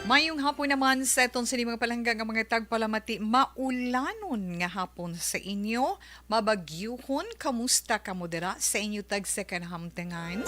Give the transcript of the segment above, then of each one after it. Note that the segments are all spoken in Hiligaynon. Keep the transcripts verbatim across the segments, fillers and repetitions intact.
Mayong hapon naman sa aton sini mga palangga nga mga tagpalamati. Maulanon nga hapon sa inyo, mabagyuhon. Kamusta kamo dira sa inyo tagsa ka nahamtangan?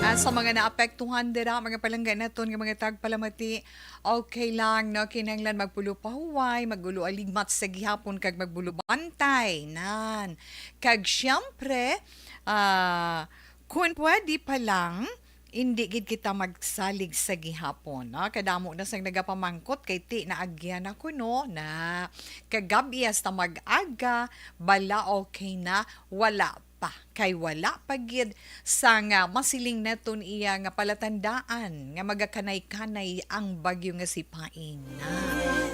Ah, sa mga naapektuhan dira, mga palangga naton nga mga tagpalamati, okay lang, no? Kinahanglan magpulo pahuway, magulo aligmat sa gihapon kag magbulo bantay. Nan. Kag siyempre, ah, kun pwede pa lang, hindi gid kita magsalig sa gihapon, no? Kadamo na sang nagapamangkot kay ti naagyan na kuno na kagab-i hasta mag-aga, bala okay na, wala pa. Kay wala pa gid sang masiling naton iya nga palatandaan nga magakanay-kanay ang bagyo nga si Paing na.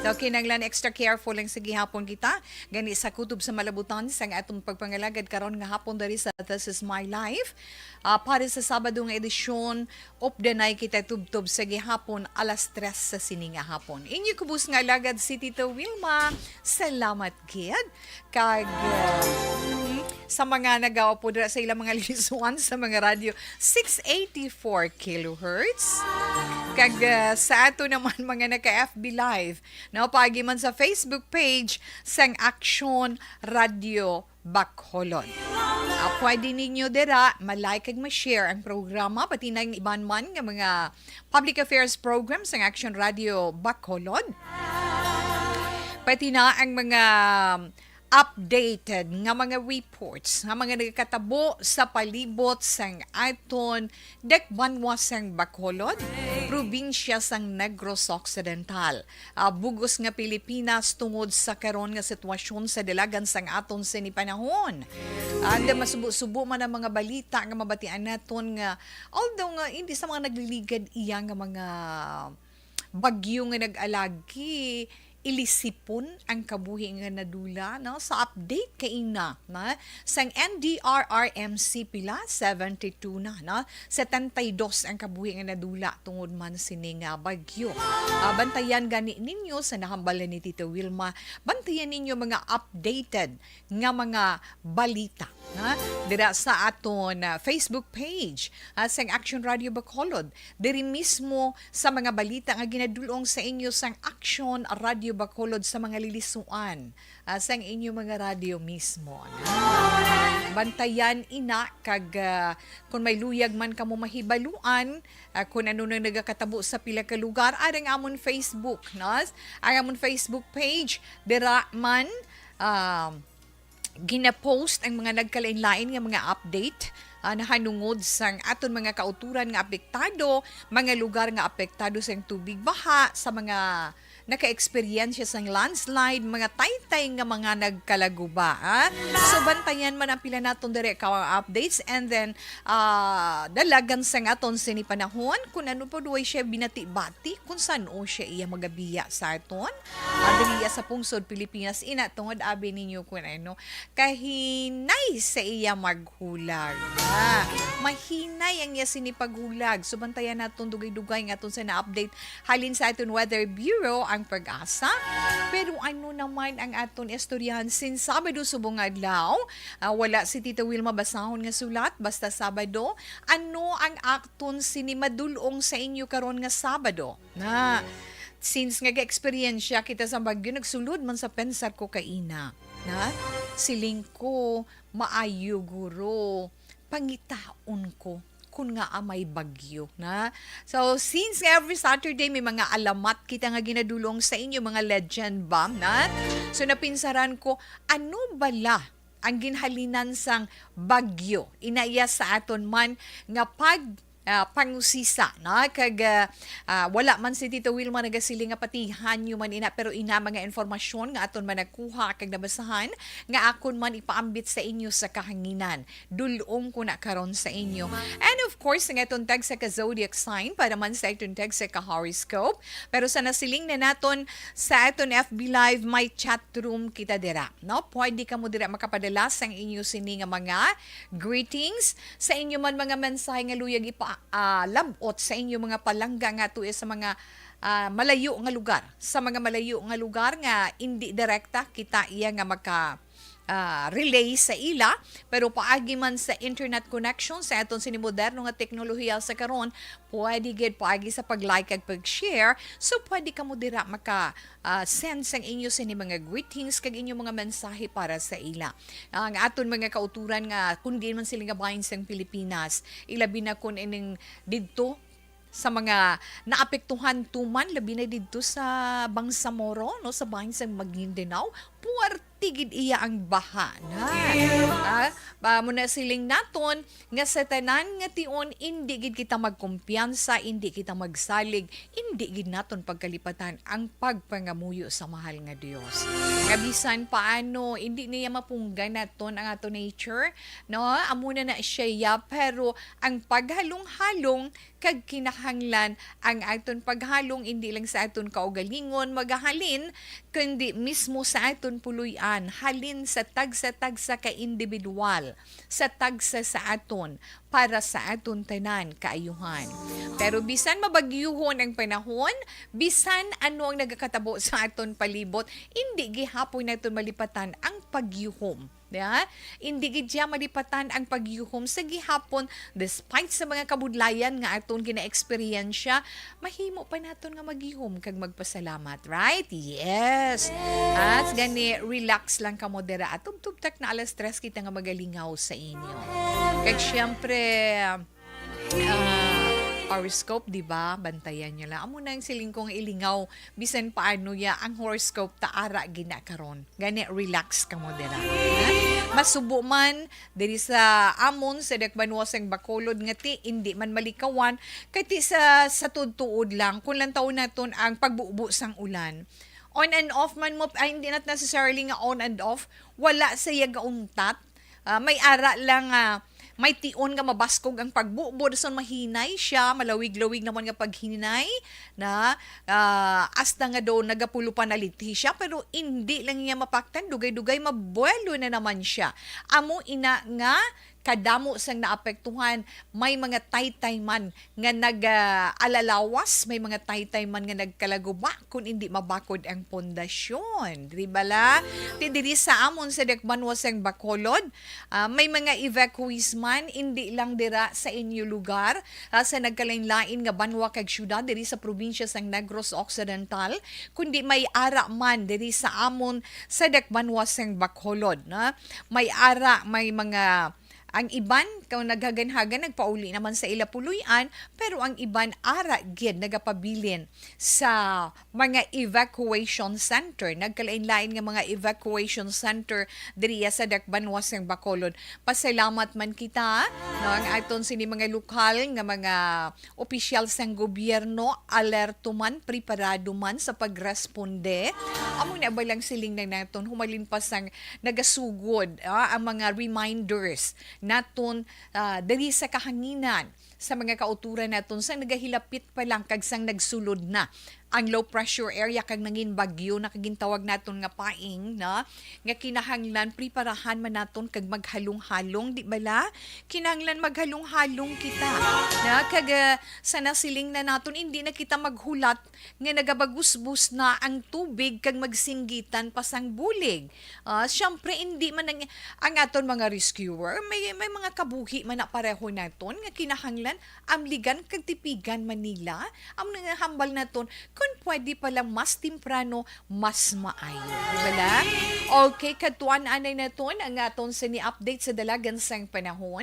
So, kinahanglan extra careful lang sa gihapon kita. Gani sa kutob sa malabutan sang atong pagpangalagad karon nga hapon diri sa This Is My Life. Ah, para sa Sabado nga edisyon, updanay kita tubtob sa gihapon alas tres sa sini nga hapon. Inyo kubos nga alagad si Tito Wilma. Salamat gid. Kag, ah, mm, sa mga nagaupod dira sa ilang mga lisuan sa mga radyo, six eighty-four kilohertz. Kag, ah, sa ato naman mga naka-F B Live, no, paagi man sa Facebook page sang Action Radio Bacolod. Ah, pwede ninyo dira ma-like kag ma-share ang programa, pati na ang iban man nga mga public affairs program sang Action Radio Bacolod. Pati na ang mga updated nga mga reports nga mga nagakatabo sa palibot sang aton dakbanwa sang Bacolod, probinsya sang Negros Occidental, ah, bug-os nga Pilipinas tungod sa karon nga sitwasyon sa dalagan sang aton sini panahon. And masubo-subo man ang mga balita nga mabatian naton nga, although nga hindi sa mga nagliligad iya nga mga bagyo nga nag-alagi, ilisipon ang kabuhi nga nadula, no? Sa update kaina, na, sang N D R R M C pila, seventy-two na, no? Setenta y dos ang kabuhi nga nadula tungod man sini nga bagyo. Ah, bantayan gani ninyo sa nahambal ni Tito Wilma. Bantayan ninyo mga updated nga mga balita, ha? Dira sa aton, ah, Facebook page, ah, sang Action Radio Bacolod. Diri mismo sa mga balita nga ginadul-ong sa inyo sang Action Radio Bacolod sa mga lilisuan, ah, sang inyo mga radyo mismo, ha? Bantayan ina kag, ah, kung may luyag man kamo mahibaluan, ah, kung ano nang nagakatabo sa pila ka lugar, arang amon Facebook, no? Ang amon Facebook page, dira man, ah, ginapost ang mga nagkalain-lain nga mga update, ah, nahanungod sang aton mga kauturan nga apektado, mga lugar nga apektado sang tubig baha, sa mga naka-eksperyensya sang landslide, mga taytay nga mga nagkalaguba, ah. So, bantayan man ang pila naton diri ka updates, and then, ah, dalagan sang aton sini panahon, kung ano pa duway siya binati-bati, kung san-o siya iya magabiya sa aton. Ah, diri iya sa pungsod Pilipinas, ina tungod abi ninyo kung ano, kahinay sa iya maghulag. Ah, mahinay ang iya sini paghulag. So, bantayan naton dugay-dugay nga aton sa na-update halin sa aton Weather Bureau, ang PAGASA. Pero ano naman ang aton istoryahan sin Sabado subong adlaw? Ah, wala si Tita Wilma basahon nga sulat, basta Sabado. Ano ang aton sini madul-ong sa inyo karon nga Sabado? Na, since nga ga-eksperyensya kita sa bagyo, nagsulod man sa pensar ko kaina. Na, siling ko, maayo guro, pangitaon ko kun nga may bagyo na. So, since every Saturday may mga alamat kita nga ginadul-ong sa inyo, mga legend ba na? So, napinsaran ko, ano bala ang ginhalinan sang bagyo? Inaya sa aton man nga pag, ah, pangusisa, no? Kag, ah, ah, wala man si Tito Wilma nagasiling nga patihan nyo man ina, pero ina mga informasyon nga aton man nakuha kag nabasahan nga akon man ipaambit sa inyo sa kahanginan. Dul-ong ko na karon sa inyo. And of course, ang aton tagsa ka zodiac sign para man sa aton tagsa ka horoscope. Pero sa nasiling na naton sa aton F B Live, may chat room kita dira, no? Pwede kamo dira makapadala sang inyo sini nga mga greetings sa inyo man mga mensahe nga luyag ipa, ah, lab-ot sa inyo mga palangga nga tuo sa mga, ah, malayo nga lugar, sa mga malayo nga lugar nga indi direkta kita iya nga maka, ah, relay sa ila, pero paagi man sa internet connection sa aton sini moderno nga teknolohiya sa karon, pwede gid paagi sa pag-like kag pag-share. So, pwede kamo dira maka, ah, send sang inyo sini mga greetings kag inyo mga mensahe para sa ila. Ang aton mga kauturan nga, kung diin man sila nga bahin sang Pilipinas, ilabi na kung ining didto sa mga naapektuhan tuman, labi na didto sa Bangsamoro, no, sa bahin sang Maguindanao, puwerte gid iya ang baha na. Ah, ba mo na siling naton nga sa tanan nga tion, indi gid kita magkumpiyansa, indi kita magsalig, indi gid naton pagkalipatan ang pagpangamuyo sa mahal nga Dios. Nga bisan paano, indi niya mapunggan naton ang ato nature, no? Amo na na siya, ya, pero ang paghalong-halong kag kinahanglan ang aton paghalong indi lang sa aton kaugalingon magahalin, kundi mismo sa aton puloy-an, halin sa tagsa-tagsa ka individual, sa tagsa sa aton, para sa aton tanan kaayuhan. Pero bisan mabagyuhon ang panahon, bisan ano ang nagakatabo sa aton palibot, indi gihapon naton malipatan ang pagyuhom. Ya? Indi gid siya malipatan ang pagyuhom sa gihapon, despite sa mga kabudlayan nga aton gina-eksperyensya, mahimo pa naton nga magyuhom kag magpasalamat, right? Yes. At gani, relax lang kamo dira. At tubtub tak na alas tres kita nga magalingaw sa inyo. Kag syempre, ah, horoscope, di ba? Bantayan nyo lang. Amo na ang siling kong ilingaw, bisan paano ya ang horoscope ta ara gina karon. Gani, relax kamo dira. Ha? Masubo man diri sa amon sa dakbanwa sang Bacolod nga ti indi man malikawan, kay ti sa, sa tuod-tuod lang, kung lantawon naton ang pagbubo sang ulan. On and off man mo, ay, hindi not necessarily nga on and off, wala sa iya gauntat. Ah, may ara lang nga may tion nga mabaskog ang pagbubo, dason mahinay siya, malawig-lawig naman nga paghinay na, ah, hasta nga daw nagapulo pa nalithi siya, pero indi lang niya mapaktan, dugay-dugay mabuelo na naman siya. Amo ina nga kadamo sang naapektuhan, may mga taytay man nga nag, ah, alalawas, may mga taytay man nga nagkalaguba, kun indi mabakod ang pundasyon. Di bala? Ti diri sa amon sa dakbanwa sang Bacolod, ah, may mga evacuees man, indi lang dira sa inyo lugar, ah, sa nagkalain-lain nga banwa kag syudad diri sa probinsya sang Negros Occidental, kundi may ara man diri sa amon sa dakbanwa sang Bacolod, na may ara, may mga ang iban, kung naghagan-hagan, nagpauli naman sa ila puloy-an, pero ang iban ara gid nagapabilin sa mga evacuation center. Nagkalain-lain nga mga evacuation center diriya sa dakbanwa sang Bacolod. Pasalamat man kita, no, ang aton sini mga lokal nga mga opisyal sang gobyerno, alerto man, preparado man sa pagresponde. Amo na ba lang siling na naton, humalin pa sang nagasugod, ah, ang mga reminders naton, ah, diri sa kahanginan, sa mga kauturan naton, sang nagahilapit pa lang kag sang nagsulod na ang low pressure area kag nangin bagyo na kagintawag naton nga Paing, no? Nga kinahanglan preparahan man naton kag maghalong-halong, di bala? Kinahanglan maghalong-halong kita, na kag, ah, sa nasiling na naton, hindi na kita maghulat nga nagabagusbos na ang tubig kag magsinggitan pa sang bulig. Ah, syempre, hindi man ang, ang aton mga rescuer, may, may mga kabuhi man na pareho naton nga kinahanglan amligan kag tipigan man nila. Amo na nga hambal naton, kun pwede pa lang mas temprano, mas maayo. Di ba lang? Okay, kadtuan anay naton ang aton sini update sa dalagan sang panahon.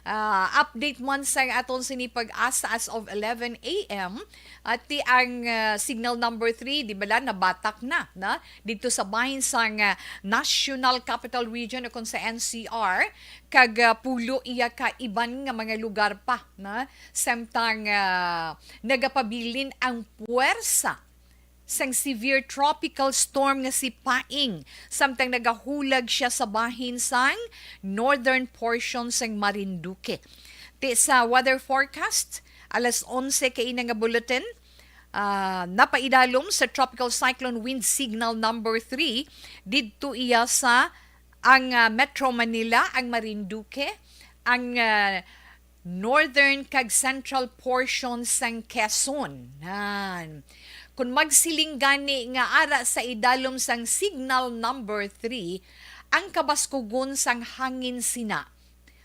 Ah, update man sa aton sini PAGASA as of eleven a m. At ti ang, ah, signal number three, di bala, nabatak na, na dito sa bahin sang, ah, National Capital Region o kung sa N C R, kag, ah, pulo iya ka iban nga mga lugar pa, na samtang, ah, nagapabilin ang puwersa sang severe tropical storm nga si Paing, samtang nagahulag siya sa bahin sang northern portion sang Marinduque. Ti sa weather forecast, alas onse kaina nga bulletin, ah, napaidalom sa Tropical Cyclone Wind Signal number three, didto iya sa ang, ah, Metro Manila, ang Marinduque, ang, ah, northern kag central portion sang Quezon. Nan. Kung magsiling gani nga ara sa idalom sang signal number three, Ang kabaskugon sang hangin sina,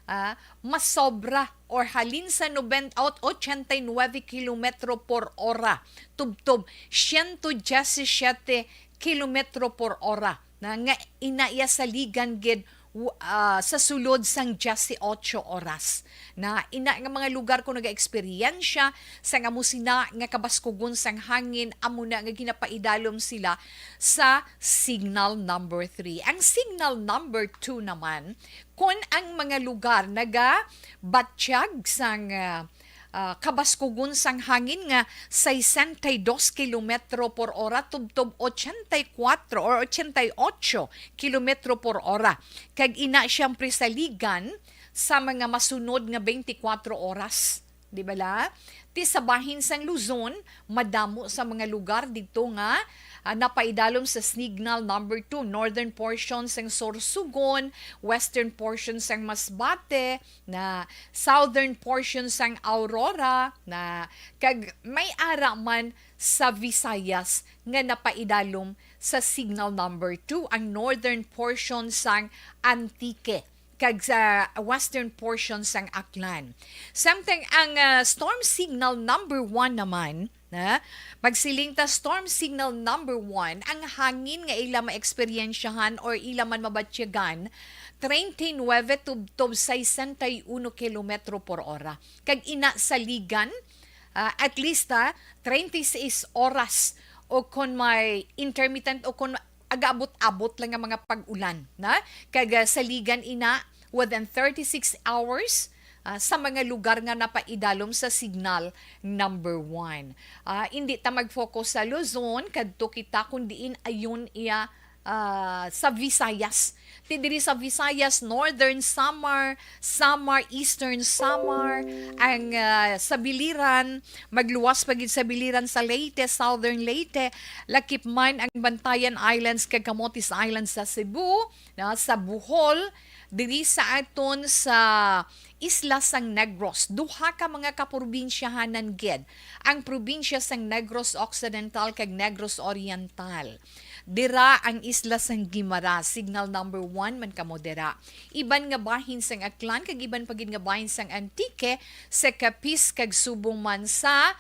ah, masobra or halin sa noventa, ot-, ochenta y nuebe kilometro por ora, tubtob siyento diyesisiete kilometro por ora, na nga ina iya saligan gid, w-, ah, sa sulod sang diyesyocho oras. Na ina nga mga lugar kung nagaeksperyensya sang amo sina nga kabaskugon sang hangin, amo na nga ginapaidalom sila sa signal number three. Ang signal number two naman, kon ang mga lugar nagabatyag sang, ah, ah, kabaskugon sang hangin nga sesenta y dos kilometro por ora tubtob ochenta y kuatro or ochenta y ocho kilometro por ora, kag ina siyempre saligan sa mga masunod nga twenty-four oras. Di bala? Ti sa bahin sang Luzon, madamo sa mga lugar didto nga, ah, napaidalom sa signal number two, northern portion sang Sorsogon, western portion sang Masbate, na southern portion sang Aurora, na kag may ara man sa Visayas nga napaidalom sa signal number two, ang northern portion sang Antique kag sa western portion sang Aklan. Samtang ang, ah, storm signal number one naman, na, magsiling ta, storm signal number one, ang hangin nga ila maeksperyensyahan or ila man mabatyagan, treinta y nueve tubtob sesenta y uno kilometro por ora. Kag ina saligan, ah, at least, ah, treinta y seis oras o kon may intermittent o kon agaabot-abot lang nga mga pag-ulan, na? Kag, ah, saligan ina within thirty-six hours, ah, sa mga lugar nga napaidalom sa signal number one. Ah, indi ta mag-focus sa Luzon, kadto kita kung diin ayon iya, ah, sa Visayas. Ti diri sa Visayas, Northern Samar, Samar, Eastern Samar, ang, ah, sa biliran, magluwas pa gid sa biliran sa Leyte, Southern Leyte, lakip man ang Bantayan Islands kag Camotes Islands sa Cebu, na, sa Bohol, diri sa aton sa isla sang Negros. Duha ka mga kaprobinsyahanan gid ang probinsya sang Negros Occidental kag Negros Oriental. Dira ang isla sang Guimaras, signal number one man kamo dira. Iban nga bahin sang Aklan kag iban pa gid nga bahin sang Antique, sa Capiz kag subong man sa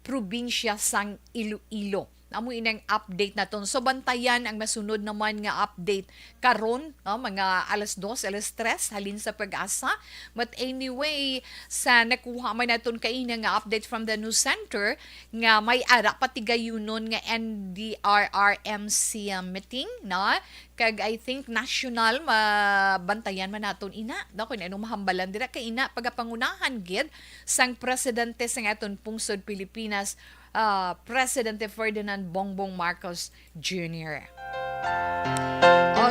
probinsya sang Iloilo. Amo inang update naton. So, bantayan ang masunod naman nga update karon, no, mga alas dos, alas tres, halin sa PAGASA. But anyway, sa nakuha man naton kaina nga update from the news center, nga may ara patigayunon nga N D R R M C meeting, no? Kag I think national, mabantayan man naton ina, no? Kung anong mahambalan dira kay ina, pagapangunahan gid sang presidente sang aton pungsod Pilipinas, ah, Presidente Ferdinand Bongbong Marcos Junior.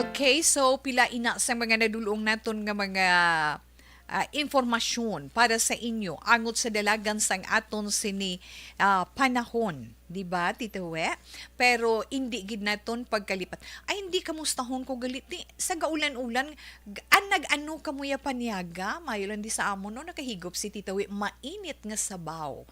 Okay, so pila ina sa mga nadulong naton nga mga, ah, impormasyon para sa inyo angot sa dalagan sang aton sini, ah, panahon, di ba, Tito We? Pero hindi gid naton pagkalipat. Ay, hindi kamustahon ko galit ni sa gaulan-ulan. G-, an nag-ano kamo ya paniaga? Mayo lang di sa amon, no? Nakahigop si Tito We. Mainit nga sabaw.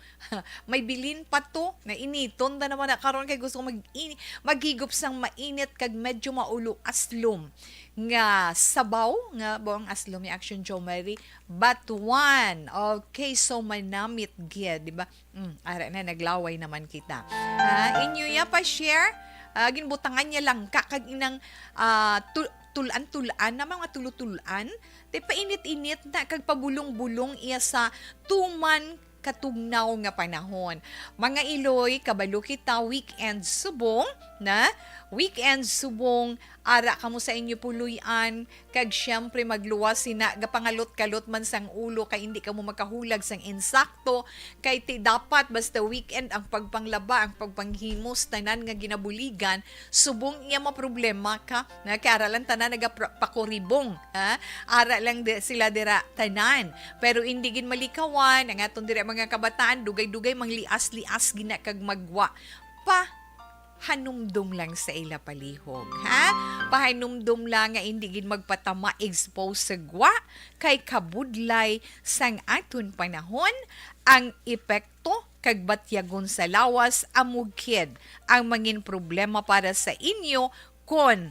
May bilin pa to, na initon ta naman na karon kay gusto ko mag-, ini-, maghigop sang mainit kag medyo maulo aslom nga sabaw, nga buang aslom ni Action Joe Mary, batuan. Okay, so manamit gid, di ba? Mm, ara na, naglaway naman kita. Ah, inyo ya pa share, ah, ginbutangan niya lang ka kag inang, ah, tul-, tulan-tulan na mga tulo-tulan, ti painit-init na kag pabulong-bulong iya sa tuman katugnaw nga panahon. Mga iloy, kabalo kita, weekend subong, na? Weekend subong, ara kamo sa inyo puloy-an, kag siyempre magluwas sina, gapangalot-kalot man sang ulo kay hindi kamo makahulag sang insakto, kay ti dapat basta weekend ang pagpanglaba, ang pagpanghimos, tanan nga ginabuligan, subong iya maproblema ka, na kay ara lang tanan nagapakuribong, ha? Ara lang di, sila dira tanan. Pero indi gid malikawan ang aton dira mga kabataan, dugay-dugay manglias-lias gina kag magwa. Pahanumdom lang sa ila palihog, ha? Pahanumdom lang nga indi gid magpatama expose sa gwa kay kabudlay sang aton panahon, ang epekto kag batyagon sa lawas amo gid ang mangin problema para sa inyo kon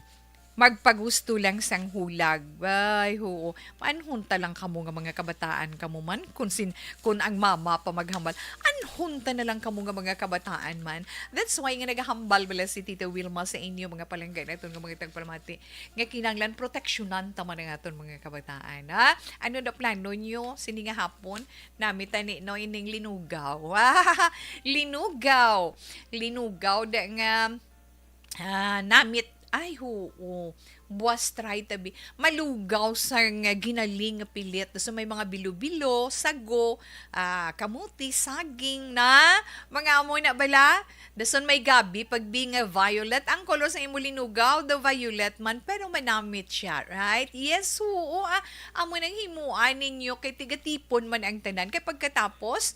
Magpagusto lang sang hulag. Ay, oo. Anhon ta lang kamo nga mga kabataan kamo man, kung sin-, kung ang mama pa maghambal, anhon ta na lang kamo nga mga kabataan man. That's why nga nagahambal bala si Tita Wilma sa inyo, mga palangga naton nga mga tagpalamati, nga kinahanglan proteksyonan ta man ang aton mga kabataan, ha? Ano na plano nyo sini nga hapon? Nami tani, no, ining linugaw. Linugaw. Linugaw da nga, ah, namit. Ay, oo. Buwas try tabi. Malugaw sa nga ginaling nga pilit. So, may mga bilo-bilo, sago, ah, kamuti, saging na. Mga amo na bala. Dason may gabi, pag bi nga violet. Ang kolor sa imo linugaw, the violet man, pero manamit siya, right? Yes, oo, ah. Amo nang himuan ninyo kay tigatipon man ang tanan. Kay pagkatapos,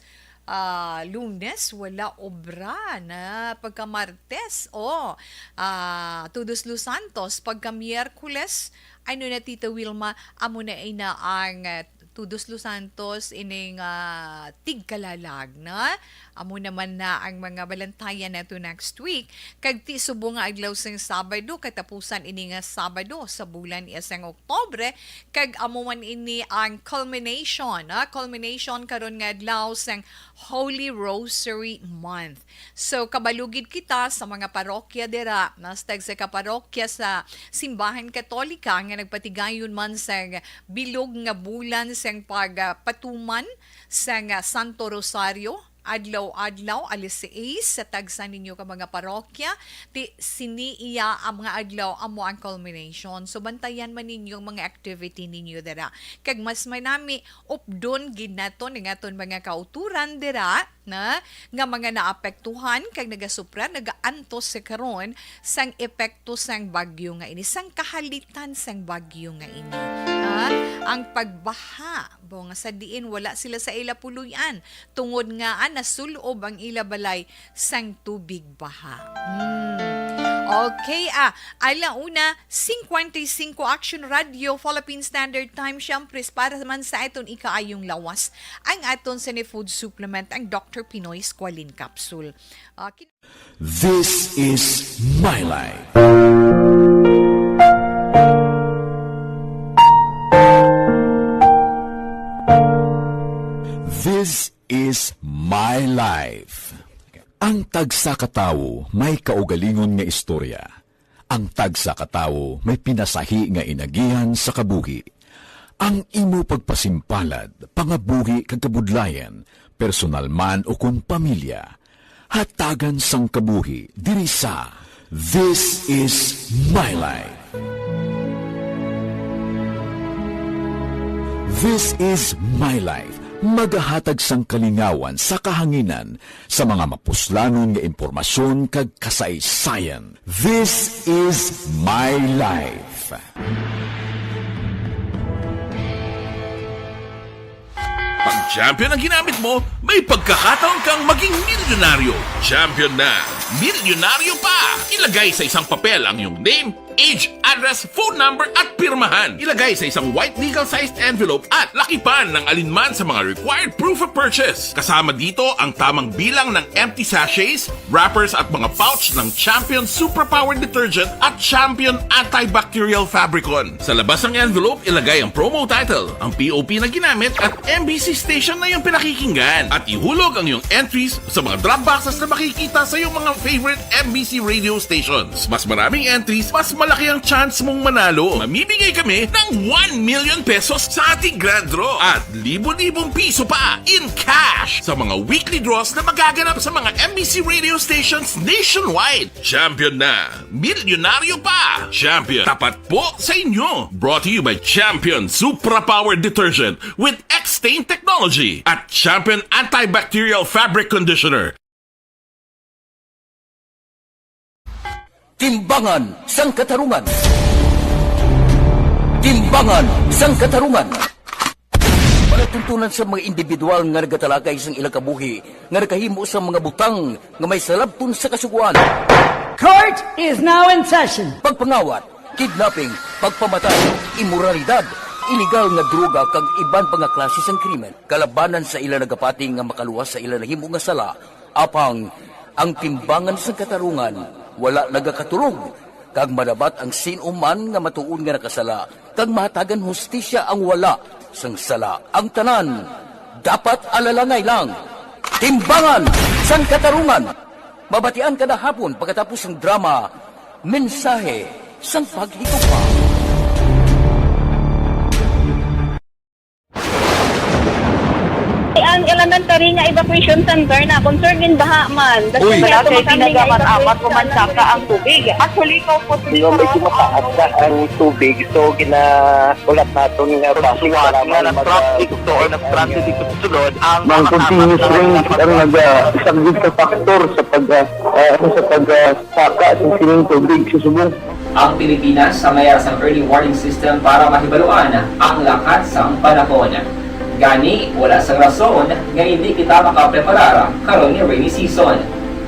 ah, Lunes, wala obra na. Pagka Martes, oh, ah, Todos los Santos. Pagka Miyerkules, ano na, Tita Wilma, amo na ina ang, ah, Todos los Santos, ining, ah, tigkalalag na. Amo naman na ang mga balantayan nato next week. Kag ti subong nga adlaw sang Sabado, katapusan ini nga Sabado sa bulan iya sang Oktubre, kag amo man ini ang culmination, ah, culmination karon nga adlaw sang Holy Rosary Month. So, kabalo gid kita sa mga parokya dira, nas tagsa ka parokya sa simbahan Katolika nga nagpatigayon man sang bilog nga bulan sang pagpatuman sang Santo Rosario, adlaw-adlaw, alas sais, sa tagsa ninyo ka mga parokya. Ti, sini iya ang mga adlaw, amo ang culmination. So, bantayan man ninyo ang mga activity ninyo dira. Kag mas manami, updon gid naton ang aton mga kauturan dira na nga mga naapektuhan kag nagasupra, nagaantos sa karon sang epekto sang bagyo nga ini, sang kahalitan sang bagyo nga ini. Ah, ang pagbaha, bo, nga sa diin wala sila sa ila puloy-an, tungod nga, ah, nasul-ob ang ila balay sang tubig baha. Hmm. Okay, ah, ala una, cincuenta y cinco Action Radio, Philippine Standard Time, siyempre, para man sa aton ikaayong lawas, ang aton sini food supplement, ang Doctor Pinoy Squalene Capsule. Ah, kin- This is My Life. This is My Life. Ang tagsa ka tawo may kaugalingon nga istorya. Ang tagsa ka tawo may pinasahi nga inagihan sa kabuhi. Ang imo pagpasimpalad, pangabuhi kag kabudlayan, personal man ukon pamilya, hatagan sang kabuhi diri sa This Is My Life. This Is My Life, magahatag sang kalingawan sa kahanginan sa mga mapuslanon nga impormasyon kag kasaysayan. This Is My Life. Pag champion ang ginamit mo, may pagkakataon kang maging milyonaryo. Champion na, milyonaryo pa! Ilagay sa isang papel ang iyong name, age, address, phone number, at pirmahan. Ilagay sa isang white legal-sized envelope at lakipan ng alinman sa mga required proof of purchase. Kasama dito ang tamang bilang ng empty sachets, wrappers at mga pouch ng Champion Superpower Detergent at Champion Antibacterial Fabricon. Sa labas ng envelope, ilagay ang promo title, ang P O P na ginamit at M B C station na iyong pinakikinggan. At ihulog ang iyong entries sa mga drop boxes na makikita sa iyong mga favorite M B C radio stations. Mas maraming entries, mas malaki ang chance mong manalo. Mamimigay kami ng one million pesos sa ating grand draw at libo-libong piso pa in cash sa mga weekly draws na magaganap sa mga M B C radio stations nationwide. Champion na! Milyonaryo pa! Champion, tapat po sa inyo! Brought to you by Champion Supra Power Detergent with X-Stain Technology at Champion Antibacterial Fabric Conditioner. Timbangan sang Katarungan. Timbangan sang Katarungan. Palatuntunan sa mga individual nga nagatalakay sang ilang kabuhi nga nakahimo sa mga butang nga may salabton sa Kasugoan. Court is now in session. Pagpangawat, kidnapping, pagpamatay, imoralidad, iligal nga droga kag iban pa nga klase sang krimen kalabanan sa ila nagapati nga makaluwas sa ila nahimo nga sala. Apang ang timbangan sang katarungan wala nagakatulog. Kag madapat ang sin-o man nga matuod nga nakasala, kag mahatagan hustisya ang wala sang sala. Ang tanan dapat alalangay lang. Timbangan sang Katarungan. Mabatian kada hapon pagkatapos sang drama, Mensahe sang Paghigugma. Ang elementary nga evacuation center na concerned in baha man. Uy. Wala kay pinagaman-amat, umansaka ang tubig. Actually, ikaw po, medyo mataas na ang tubig. So, gina-, ulat naton nga base nga lang nag-traffic to or nag-transit ito sulod ang mga continuous rain ang naga-, isa gid ka factor sa pag, ah, ah, sa pag, ah, saka sa sining tubig sa subong. Ang Pilipinas sa mayar sang early warning system para mahibaluan ang lakat sang panahon. Gani, wala sang rason nga hindi kita makapreparar karon nga rainy season.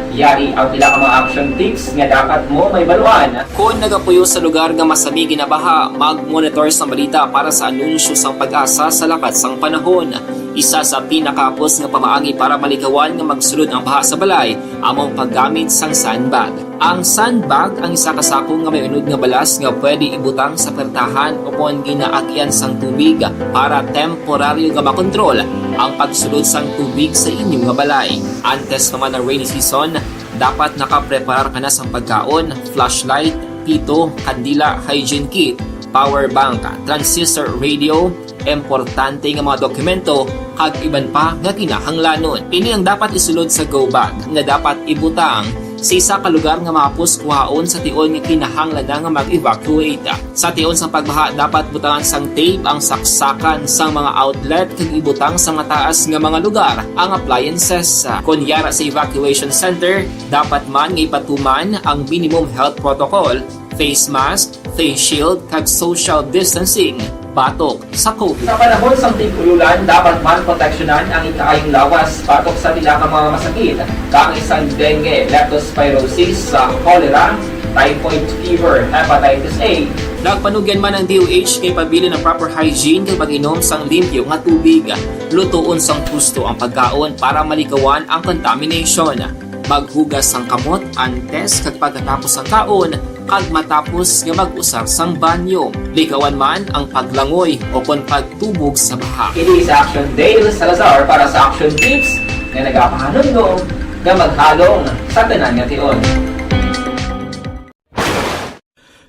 Yari ang pila ka mga action tips nga dapat mo mahibaluan. Kon nagapuyo sa lugar nga masami ginabaha, mag-monitor sang balita para sa anunsyo sang PAGASA sa lakat sang panahon. Isa sa pinakahapos nga pamaagi para malikawan nga magsulod ang baha sa balay amo ang paggamit sang sandbag. Ang sandbag ang isa ka sako nga may unod nga balas nga pwede ibutang sa pertahan o kon ginaagyan sang tubig para temporaryo nga makontrol ang pagsulod sang tubig sa inyo nga balay. Antes pa man ang rainy season, dapat nakapreparar ka na sang pagkaon, flashlight, pito, kandila, hygiene kit, power bank, transistor radio, importante nga mga dokumento, kag iban pa nga kinahanglanon. Ini ang dapat isulod sa go bag nga dapat ibutang sa isa ka lugar nga mahapos kuhaon sa tion nga kinahanglan na nga mag-evacuate. Sa tion sang pagbaha, dapat butangan sang tape ang saksakan sang mga outlet kag ibutang sa mataas nga mga lugar ang appliances. Kon yara sa evacuation center, dapat man nga ipatuman ang minimum health protocol, face mask, face shield, kag social distancing batok sa COVID. Sa panahon sang tig-ululan, dapat man proteksyonan ang ikaayong lawas batok sa pila ka mga masakit, kaangay sang dengue, leptospirosis, sa cholera, typhoid fever, hepatitis A. Nagpanugyan man ang D O H kay pabilin ang proper hygiene kag pag-inom sang limpyo nga tubig. Lutoon sang husto ang pagkaon para malikawan ang contamination. Maghugas sang kamot antes kag pagkatapos sang kaon, kag matapos nga mag-usar sang banyo. Likawan man ang paglangoy o kon pagtubog sa baha. Ini si Action Dale Salazar para sa Action Tips nga nagapahanumdom nga maghalong sa tanan nga tion.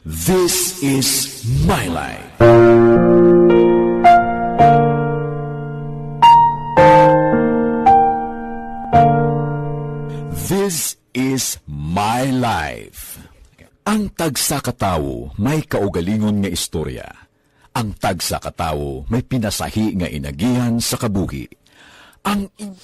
This is my life. This is my life. Ang tagsa ka tawo may kaugalingon nga istorya. Ang tagsa ka tawo may pinasahi nga inagihan sa kabuhi. Ang in-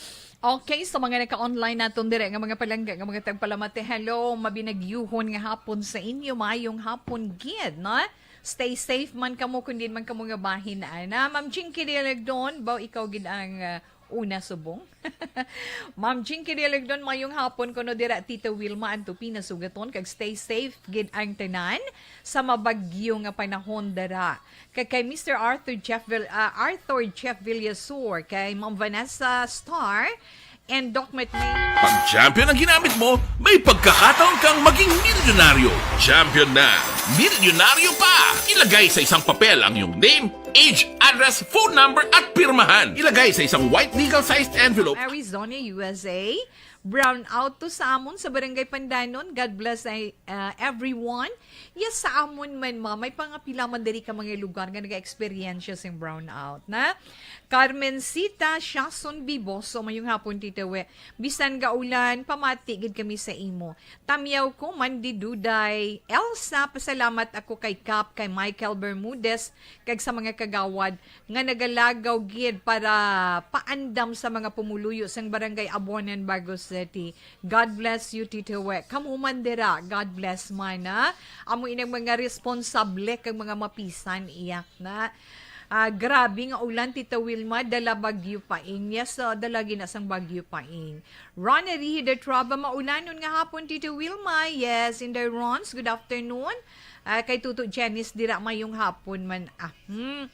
Okay, so mga naka-online naton dire nga mga palangga, nga mga tagpalamati, hello, mabinagyuhon nga hapon sa inyo, maayong hapon gid, no? Stay safe man kamo, kun diin man kamo nga bahin ana. Ma'am Jinky Dialagdon, baw ikaw gid ang, ah, una subong? Ma'am Jinky Dialagdon, mayong hapon kuno dira, Tita Wilma Antupi nasugaton, kag stay safe gid ang tanan sa mabagyo nga panahon dira. Kag kay Mister Arthur Jeff Vil-, ah, Arthur Jeff Villasur, kay Ma'am Vanessa Star, and Doc Matmay. Pag champion ang ginamit mo, may pagkakataon kang maging milyonaryo. Champion na, milyonaryo pa! Ilagay sa isang papel ang iyong name, age, address, phone number, at pirmahan. Ilagay sa isang white legal-sized envelope. Arizona, U S A. Brown out to sa amon sa Barangay Pandanon. God bless, uh, everyone. Yes, sa amon man, ma, may pangapila man diri ka mga lugar nga nag-experience sing brown out, na? Carmencita Siason Biboso, mayong hapon, Tita We. Bisan gaulan, pamati gid kami sa imo. Tamyaw ko, Mandy Duday. Elsa, pasalamat ako kay Kap, kay Michael Bermudez, kag sa mga kagawad nga nagalagaw gid para paandam sa mga pumuluyo sang Barangay Abonan, Bago City. God bless you, Tito We. Kamo man dira, God bless man, ha? Amo inang mga responsable kag mga mapisan, iyak na. Ah, grabe nga ulan, Tita Wilma, dala Bagyo Paing. Yes, so, dala gina sang Bagyo Paing. Ron Erihi de Traba, maulanon nga hapon, Tita Wilma. Yes, Inday Rons, good afternoon. Ah, kay Tuto Janice dira, mayong hapon man. Ah, hmm.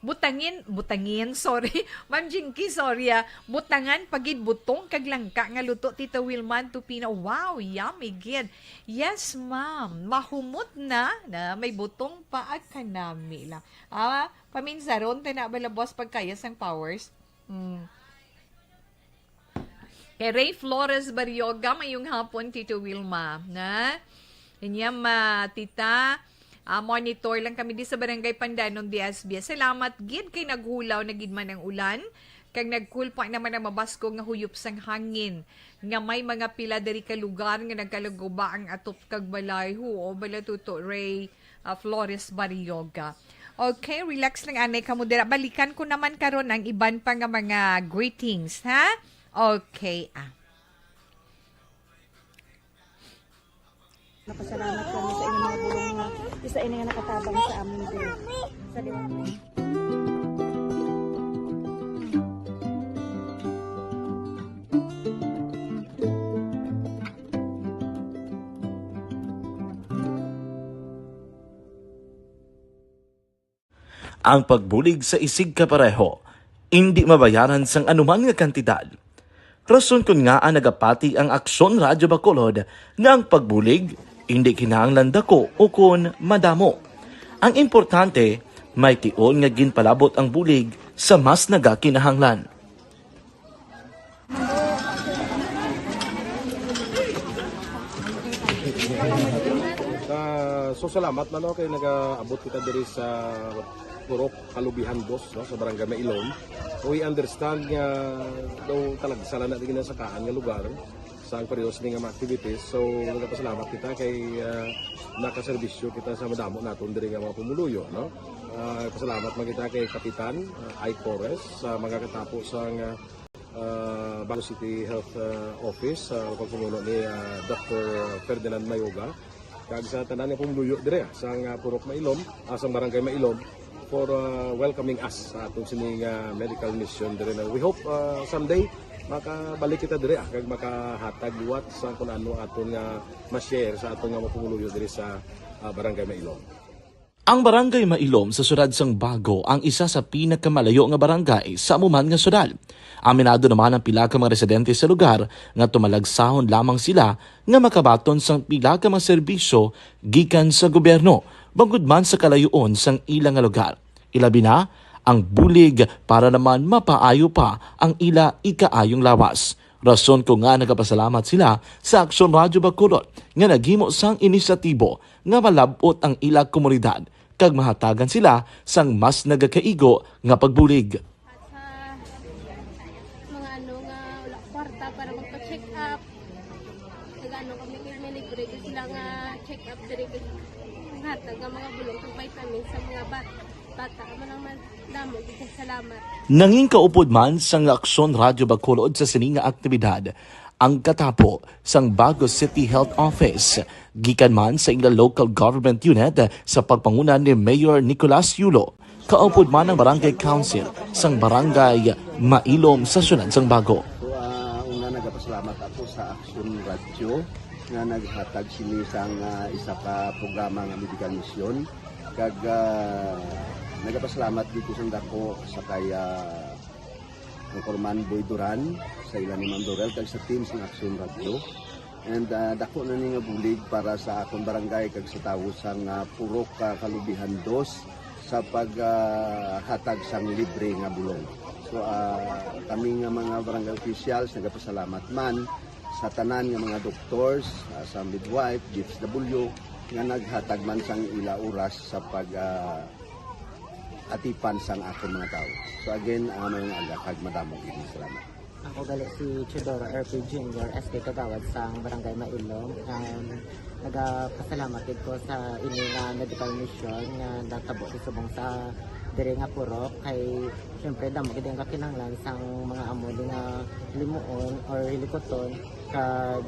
Butangin, butangin, sorry. Ma'am Jinky, sorry, ah. Butangan pa gid butong kag langka nga luto, Tita Wilma Tupino. Wow, yummy gid. Yes, ma'am. Mahumot na, na may butong pa ag kanami lang. Ah, paminsaron ta na bala, boss, pagkaya sang powers. Hmm. Kay Ray Flores Barrioga, mayong hapon, Tito Wilma, na? Inya, ma, tita, ah, monitor lang kami di sa Barangay Pandanon, D S B. Salamat gid kay naghulaw na gid man ang ulan, kag nagkulpa naman ang mabaskog nga huyop sang hangin, nga may mga pila diri ka lugar nga nagkalaguba ang atop kag balay. Huo, bala, Tuto Ray, ah, Flores Barrioga. Okay, relax lang, anay kamo dira. Balikan ko naman karon ang iban pa nga mga greetings, ha? Okay, ah. Napasalamat kami sa inyong mga bulong nga isa ini nga nakatabang sa amin diri. Sa liwanag. Ang pagbulig sa isigkapareho indi mabayaran sang anuman nga kantidad. Rason kon ngaa nagapati ang Aksyon Radyo Bacolod nga ang pagbulig indi kinahanglan dako ukon madamo. Ang importante, may tion nga ginpalabot ang bulig sa mas nagakinahanglan. Ah, so, salamat man, no, kay nagaabot kita diri sa Purok Kalubihan Dos, no, sa Barangay Mailom. We understand nga daw talagsa lang na di ginasakaan nga lugar sa ang periodo sini nga mga activities. So, nagapasalamat kita kay, ah, nakaserbisyo kita sa madamo naton diri nga mga pumuluyo, no? Ah, pasalamat man kita kay Kapitan, ah, Ike Torres, sa mga katapo sa nga, ah, Bago City Health, ah, Office, sa pagpamuno ni, ah, Doctor Ferdinand Mayoga, kag sa tanan nga pumuluyo dire, ah, sa nga Purok Mailom, ah, sa Barangay Mailom, for, ah, welcoming us sa aton sini nga medical mission dire na. We hope, ah, someday makabalik kita dire, ah, kag makahatag liwat sa kung ano aton nga ma-share sa aton nga mga pumuluyo dire sa, ah, Barangay Mailom. Ang Barangay Mailom sa siyudad sang Bago ang isa sa pinakamalayo nga barangay sa amo man nga siyudad. Aminado naman ang pila ka mga residente sa lugar nga tumalagsahon lamang sila nga makabaton sang pila ka mga serbisyo gikan sa gobyerno, bangod man sa kalayoon sang ila nga lugar. Ilabi na ang bulig para naman mapaayo pa ang ila ikaayong lawas. Rason kon ngaa nagapasalamat sila sa Aksyon Radyo Bacolod nga naghimo sang inisyatibo nga malab-ot ang ila komunidad kag mahatagan sila sang mas nagakaigo nga pagbulig. At sa mga ano nga wala kwarta para magpa-check up, nag-ano kami, may libre gyud sila nga check up diri, kag hatag nga mga bulong kag vitamins sa mga bat-, bata. Amo lang man, damo gyud kag salamat. Nangin kaupod man sang Aksyon Radyo Bacolod sa sini nga aktibidad ang katapo sang Bago City Health Office, gikan man sa ila local government unit sa pagpanguna ni Mayor Nicolas Yulo. Kaupod man ang Barangay Council sang Barangay Mailom sa siyudad sang Bago. So, ah, una, nagapasalamat ako sa Aksyon Radyo nga naghatag sini sang, ah, isa ka programa nga medical mission. Kag, ah, nagapasalamat dito sang dako sa kay, ah, Anchorman Boy Duran, sa ila ni Ma'am Dorel, kag sa team sang Aksyon Radyo. And, ah, dako na ni nga bulig para sa akon barangay kag sa tawo sang, ah, Purok, ah, Kalubihan Dos sa pag, ah, hatag sang libre nga bulong. So, ah, kami nga mga barangay officials nagapasalamat man sa tanan nga mga doctors, ah, sa midwife, D S W, nga naghatag man sang ila oras sa pag, ah, atipan sang akon mga tawo. So again, ah, mayong aga kag madamo gid nga salamat. Ako gali si Teodoro R P Junior, S K Kagawad sang Barangay Mailom. Um, nagapasalamat gid ko sa ini nga medical mission nga natabo sa subong sa diri nga purok. Kay, syempre, damo gid ang kakinahanglan sang mga amo di nga limuon or hilikuton. Kag,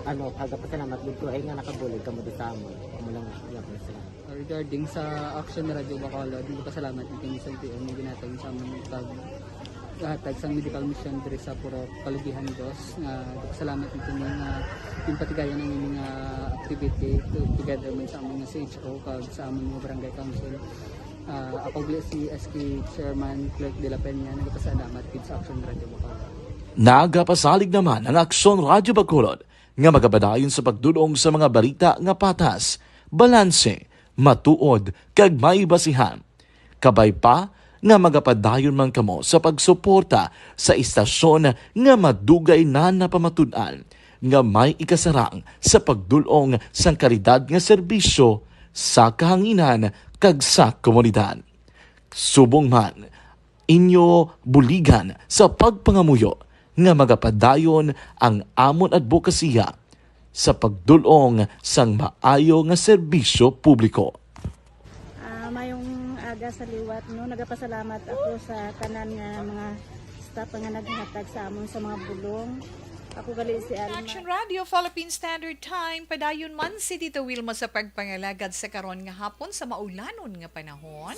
ano, kagapasalamat gid ko ay nga nakabulig kamo di sa amon. Amo lang, iya po sila. Regarding sa Action Radio Bacolod, nagpasalamat din kami sa L T O nga ginhatag sa amon pag hatag sang medical mission diri sa Purok Kalubihan Dos, nga nagpasalamat din kami nga ginpatigayon ang ining, ah, activity to-, together man sa amon nga C H O kag sa amon nga barangay council. Ah, ako gali si S K Chairman Clerk de la Peña, nagapasalamat gid sa Action Radio Bacolod. Nagapasalig naman ang Aksyon Radyo Bacolod nga magapadayon sa pagdul-ong sa mga balita nga patas, balanse, matuod, kag may basihan. Kabay pa nga magapadayon man kamo sa pagsuporta sa istasyon nga madugay na napamatud-an nga may ikasarang sa pagdul-ong sang kalidad nga serbisyo sa kahanginan kag sa komunidad. Subong man, inyo buligan sa pagpangamuyo nga magapadayon ang amon adbokasiya sa pagdul-ong sang maayo nga serbisyo publiko. Ah, mayong aga sa liwat, no? Nagapasalamat ako sa tanan nga mga staff nga naghatag sa amon sa mga bulong. Ako gali si Alma. Action Radio Philippine Standard Time, padayon man si Tita Wilma sa pagpangalagad sa karon nga hapon sa maulanon nga panahon.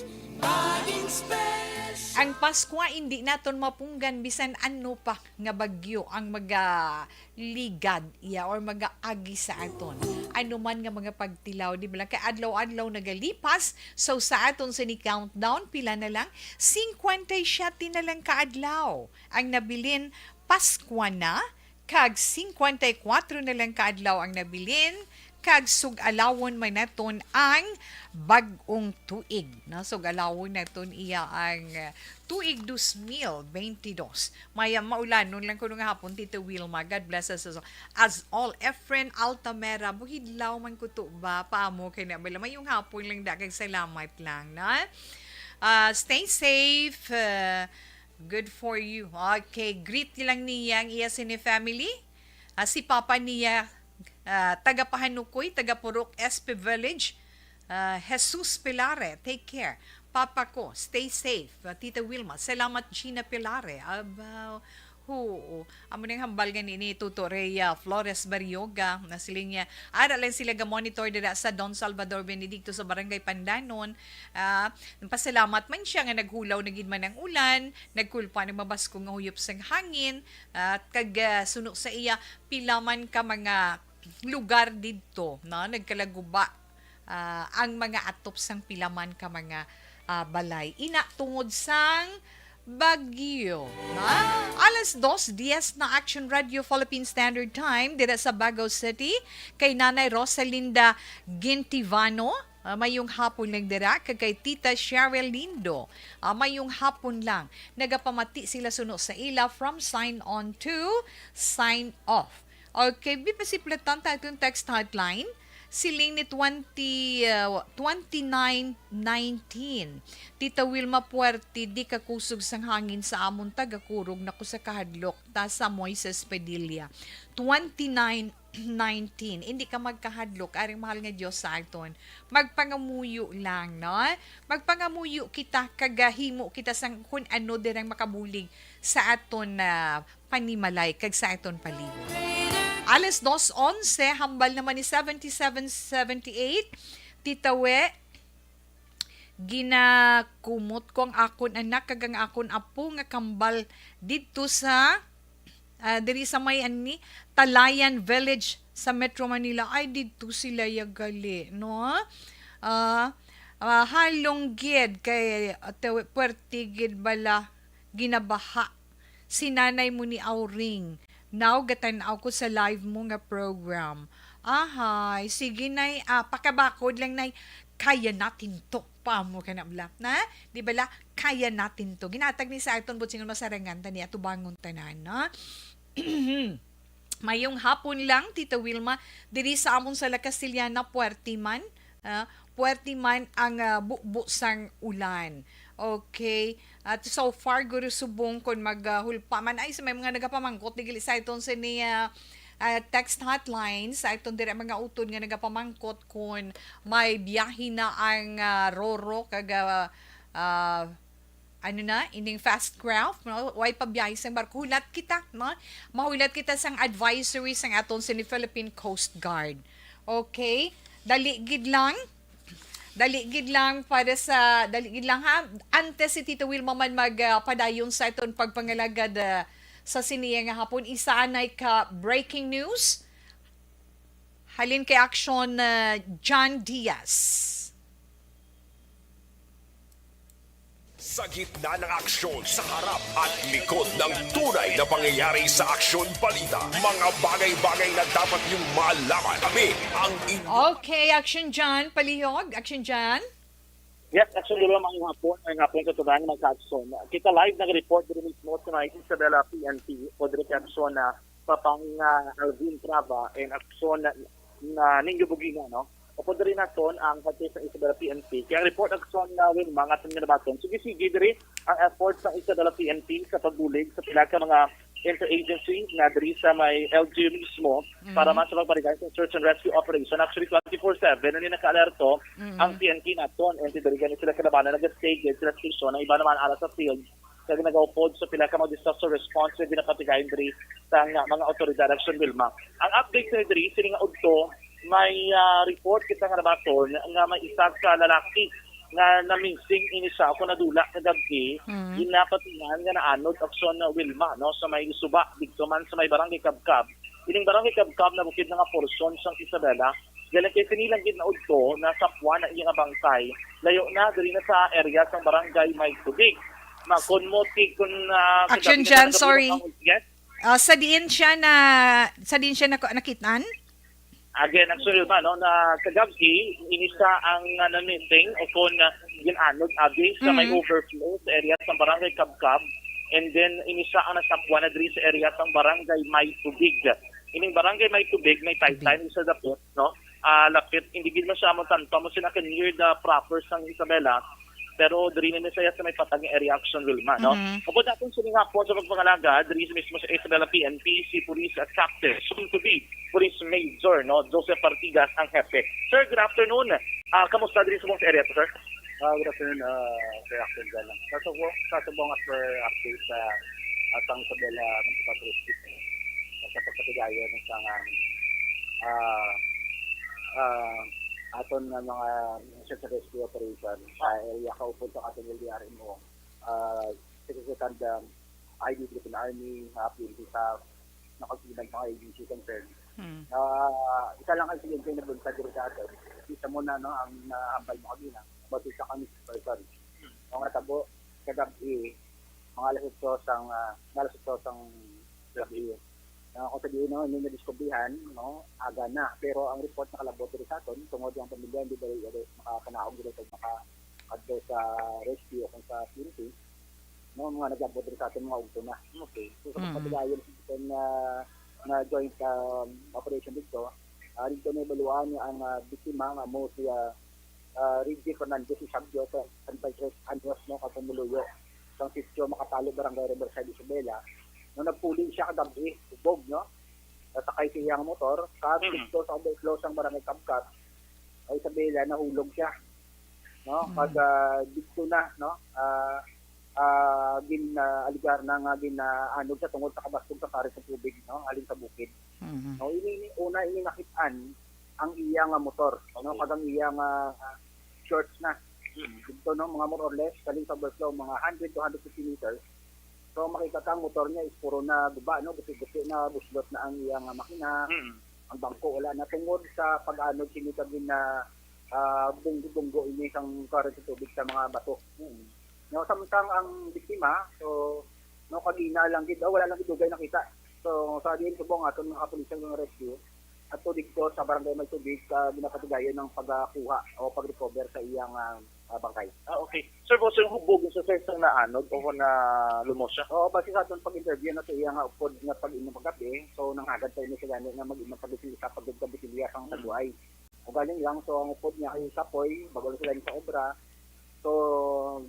Ang Paskwa indi naton mapunggan bisan ano pa nga bagyo ang magaligad iya or magaagi sa aton. Ano man nga mga pagtilaw, di ba lang kay adlaw-adlaw nagalipas. So sa aton sini countdown, pila na lang? Cincuenta y siete na lang ka adlaw ang nabilin Paskwa na, kag cincuenta y cuatro na lang ka adlaw ang nabilin, kag sug-alawon man naton ang bag-ong tuig. No? Sug-alawon naton iya ang, uh, tuig dos mil bente dos. Maya maulanon lang kuno nga hapon, Tita Wilma. God bless us as, as all. Efren Altamera, buhidlaw man kuto ba? Paamo kay na bala. Mayong hapon lang da, kag salamat lang, na. Ah, stay safe. Ah, good for you. Okay, greet lang niya ang iya sini family. Ah, si Papa niya, ah, taga Pahanukoy, taga Purok S P Village. Ah, Jesus Pilare, take care. Papa ko, stay safe. Ah, Tita Wilma, salamat. Gina Pilare, aba, oo. Amo ning hambal gani ni Tuto Rhea Flores Barrioga, na siling niya, ara lang sila ga-monitor dira sa Don Salvador Benedicto sa Barangay Pandanon. Ah, pasalamat man siya nga naghulaw na gid man ang ulan, nagkulpa ang mabaskog nga huyop sang hangin, ah, kag, ah, suno sa iya, pila man ka mga lugar didto, no, nagkalaguba, ah, ang mga atop sang pila man ka mga, ah, balay. Ina tungod sang bagyo, no? Alas dos diez na, Action Radio Philippine Standard Time dira sa Bago City, kay Nanay Rosalinda Gintivano. Ah, mayong hapon lang dira, kag kay Tita Cheryl Lindo. Ah, mayong hapon lang. Nagapamati sila suno sa ila from sign on to sign off. Okay, bi pasiplatan ta atong text hotline. Siling ni twenty, uh, twenty-nine nineteen. Tita Wilma Puerte, di ka kusog sang hangin sa amon taga-Kurog, naku sa kahadlok ta sa Moises Padilla. Twenty-nine nineteen. Hindi ka magkahadlok, aring mahal nga Dios sa aton. Magpangamuyo lang, no? Magpangamuyo kita, kag, ah, himo kita sang kun ano dirang makabulig sa aton, ah, panimalay kag sa aton palibot. Alas dos onse, hambal naman ni seventy-seven seventy-eight, Tita We, ginakumot ko ang akon anak kag ang akon apo nga kambal didto sa, ah, diri sa may, ani, Talayan Village sa Metro Manila. Ay, didto sila ya gali, no? Ah, ah, halong gid kay, ah, tewe-, puwerte gid bala ginabaha si nanay mo ni Auring. Now, gatan-aw ko sa live mo nga program. Ahay, sige, Nay, ah, pakabakod lang, Nay. Kaya natin to. Paamo ka na, bla, na? Di bala? Kaya natin to. Ginatag ni sa aton, butsingon masarangan, tani, atubangon tanan, no? Mayong hapon lang, Tita Wilma, diri sa amon sa La Castellana, puwerte man, ah, puwerte man ang, ah, bubo sang ulan. Okay. At so far, guro, subong kon maghulpa man, ay, sa may mga nagapamangkot, digili sa iton sini, ah, ah, text hotline, sa iton diri mga utod nga nagapamangkot kon may biyahe na ang, ah, Roro kag, ah, ah, ano na, ining fast craft, no? Way pa biyahe sang barko. Hulat kita, no? Mahulat kita sang advisory sang aton sini Philippine Coast Guard. Okay? Dali gid lang. Dali gid lang para sa, dali gid lang ha. Antes si Tita Wilma man mag, ah, padayon sa aton pagpangalagad, ah, sa sini nga hapon, isa anay ka breaking news. Halin kay Action, ah, John Diaz. Sa gitna ng aksyon, sa harap at likod ng tunay na pangyayari sa Aksyon Balita, mga bagay-bagay na dapat niyong malaman. Kami ang in- Okay, Action John, palihog. Action John? Yes, actually, Roma, ang hapon, ang hapon sa tubahan ng Aksyon. Kita live nag-report dito mismo sa may Isabela P N P o dito sa Aksyon na Papang uh, Alvin Trava and Aksyon na, na Ninyo Bugina, no? Upod diri naton ang parte sa Isabela P N P. Kaya ang report Aksyon na rin mga aton nga nabaton. Sige-sige diri ang effort sa Isabela P N P sa pagbulig sa pila ka mga interagency na diri sa may L G U mismo para man sa pagbarigay sa search and rescue operation. Actually, twenty-four seven na naka-alerto ang P N P naton. And diri gani sila kalabanan nag-stay gid sila station. Ang iba naman ala sa field kag nagaupod sa pila ka mga disaster response nga ginapatigayon diri sa nga mga otoridad. Action Wilma. Ang update sa diri, sini nga udto, may ah, report kita nga nabaton nga may isa ka lalaki nga na-missing ini siya ako nadula kagabi, ginapatihan nga naanod Aksyon Wilma, no, sa may suba dito man sa may barangay Kabkab. Ining barangay Kabkab na bukid na nga porsyon sang Isabela. Dahil kay sini lang gid na udto na sapwan ang iyang bangkay. Layo na diri na sa area sang barangay may tubig. Makon mo ti kun ah, Action kagabi na Jan, nagabuo sorry. ang- Yes. Ah, sa diin siya na sa diin siya nak- nakitnan? Again, actually, ba, no, na kagabi, inisa ang uh, na-missing o kung uh, ginanod abi sa may Mhm. overflow sa area sa barangay Kabkab, and then inisa ang nasapwan na diri sa area sa barangay May Tubig. Ining barangay May Tubig, may taytay sa dapit, no? Ah, lapit, hindi gid man siya mo tanto mo sila ka near the proper sang Isabela, pero diri na ni saya sa may patag nga area Action Wilma, no? Mhm. Upod natin sila nga po sa pagpangalaga, diri sa mismo sa Isabela P N P, si Police uh, Captain, soon to be Police Major, no? Joseph Partigas ang hepe. Sir, good afternoon. Ah, kamusta diri sa mong area to, sir? Ah, good afternoon, uh, Sir Action Galang. Sa subong, sa subong as per update sa uh, sang Isabela Municipal Police Station, sa pagpatigayon ng sang ah, ah, ah, aton nga mga search and rescue operation sa area kaupod sa aton L D R M O, uh, second um, I D Philippine Army, uh, P N P staff, nakagsinag mga agency concerned. Hmm. Ah, isa lang ang kliyente na buntag diri sa aton. Isa mo na no, ang naambal mo kanina, about sa kami person. Ang natabo, kagabi, mga alas otso sang, ah, mga alas otso sang gabi. Ah, kung sabihin no, hindi nadiskubrihan, no, aga na. Pero ang report nakalabot diri sa aton, tungod ang pamilya, hindi dali dali makakanaog diri sa maka adto sa rescue o kung sa P N P, no, mga naglabot diri sa aton mga ugto na. Okay. So, sa Mhm. pagpatigayon sa aton nga, nga joint um, operation dito, ah, dito na ibaluan nga ang ah, biktima nga mo si ah, ah, Reggie Fernandez Isabio sa thirty-five anyos, no, kag pumuluyo sang sitio Makapalo, Barangay Riverside, Isabela. No, nagpuli siya kagabi, ubog, no? Nasakay sa iyang motor, kag Mhm. dito sa overflow sang Barangay Kabkab, ay Isabela, nahulog siya. No? Mhm. Kag ah, dito na, no? Ah, ah, gin ah, aligar na nga gin ah, anog sa tungod sa kabasog sa karit sa tubig, no? Halin sa bukid. Mhm. No, ini, ini una ini nakit-an ang iya nga motor, no, Okay. kag ang iya nga ah, shorts na. Mhm. Dito, no, mga more or less kaling sa overflow, mga hundred to hundred fifty meters. So makita ka ang motor niya is puro na guba, no, guti-guti na, buslot na ang iya nga makina, Mhm. ang bangko wala na tungod sa pag-anod sini kag na ah, bunggo-bunggo ini sang current sa tubig sa mga bato. No, samtang ang biktima, so no, kagina lang gid, oh, wala lang gid dugay nakita. So sa diin subong aton mga kapulisan nga rescue, ato dito sa barangay May Tubig, ah, ginapatigayon ng pagkuha o pag-recover sa iyang ah, ah, bangkay. Ah, okay. Sir, po, sir, hubog sa sir sa naanog o na lumos siya? Oo, base sa aton pag-interview na sa iya nga upod nga pag-inom pagkape, so nanghagad tayo ni sa gani nga mag-inom pag sa pagod ka bitilya kang Mm. tagway. O galing lang, so ang upod niya kay kapoy, bago lang sila sa obra. So,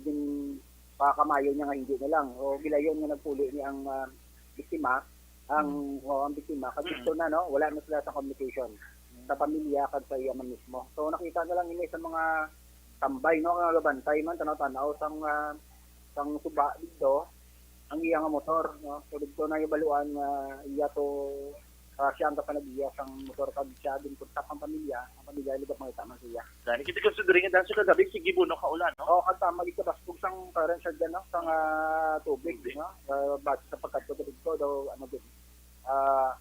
din pakamayo niya nga hindi na lang. O gilayon nga nagpuli ni ang ah, biktima, ang o, ang biktima kag Mm. gusto na, no, wala na sila sa communication sa pamilya kag sa iya man mismo. So nakita na lang ini sa mga tambay, no, nga gabantay man tanaw-tanaw sang ah, sang suba dito ang iya nga motor, no. So dito na ibaluan nga iya to ah, siya ang kapanagiya sang motor kag siya din kontak ang pamilya, ang pamilya nagapangita man siya. Dahil kita considering nga dahil sa kagabi, sige, buno ka ulan, no? Oo, kag tama gid sa basbog sang current siya dyan, no? Sang ah, tubig, Tubig. no? Uh, base sa pagkadto dito daw, ano din, ah,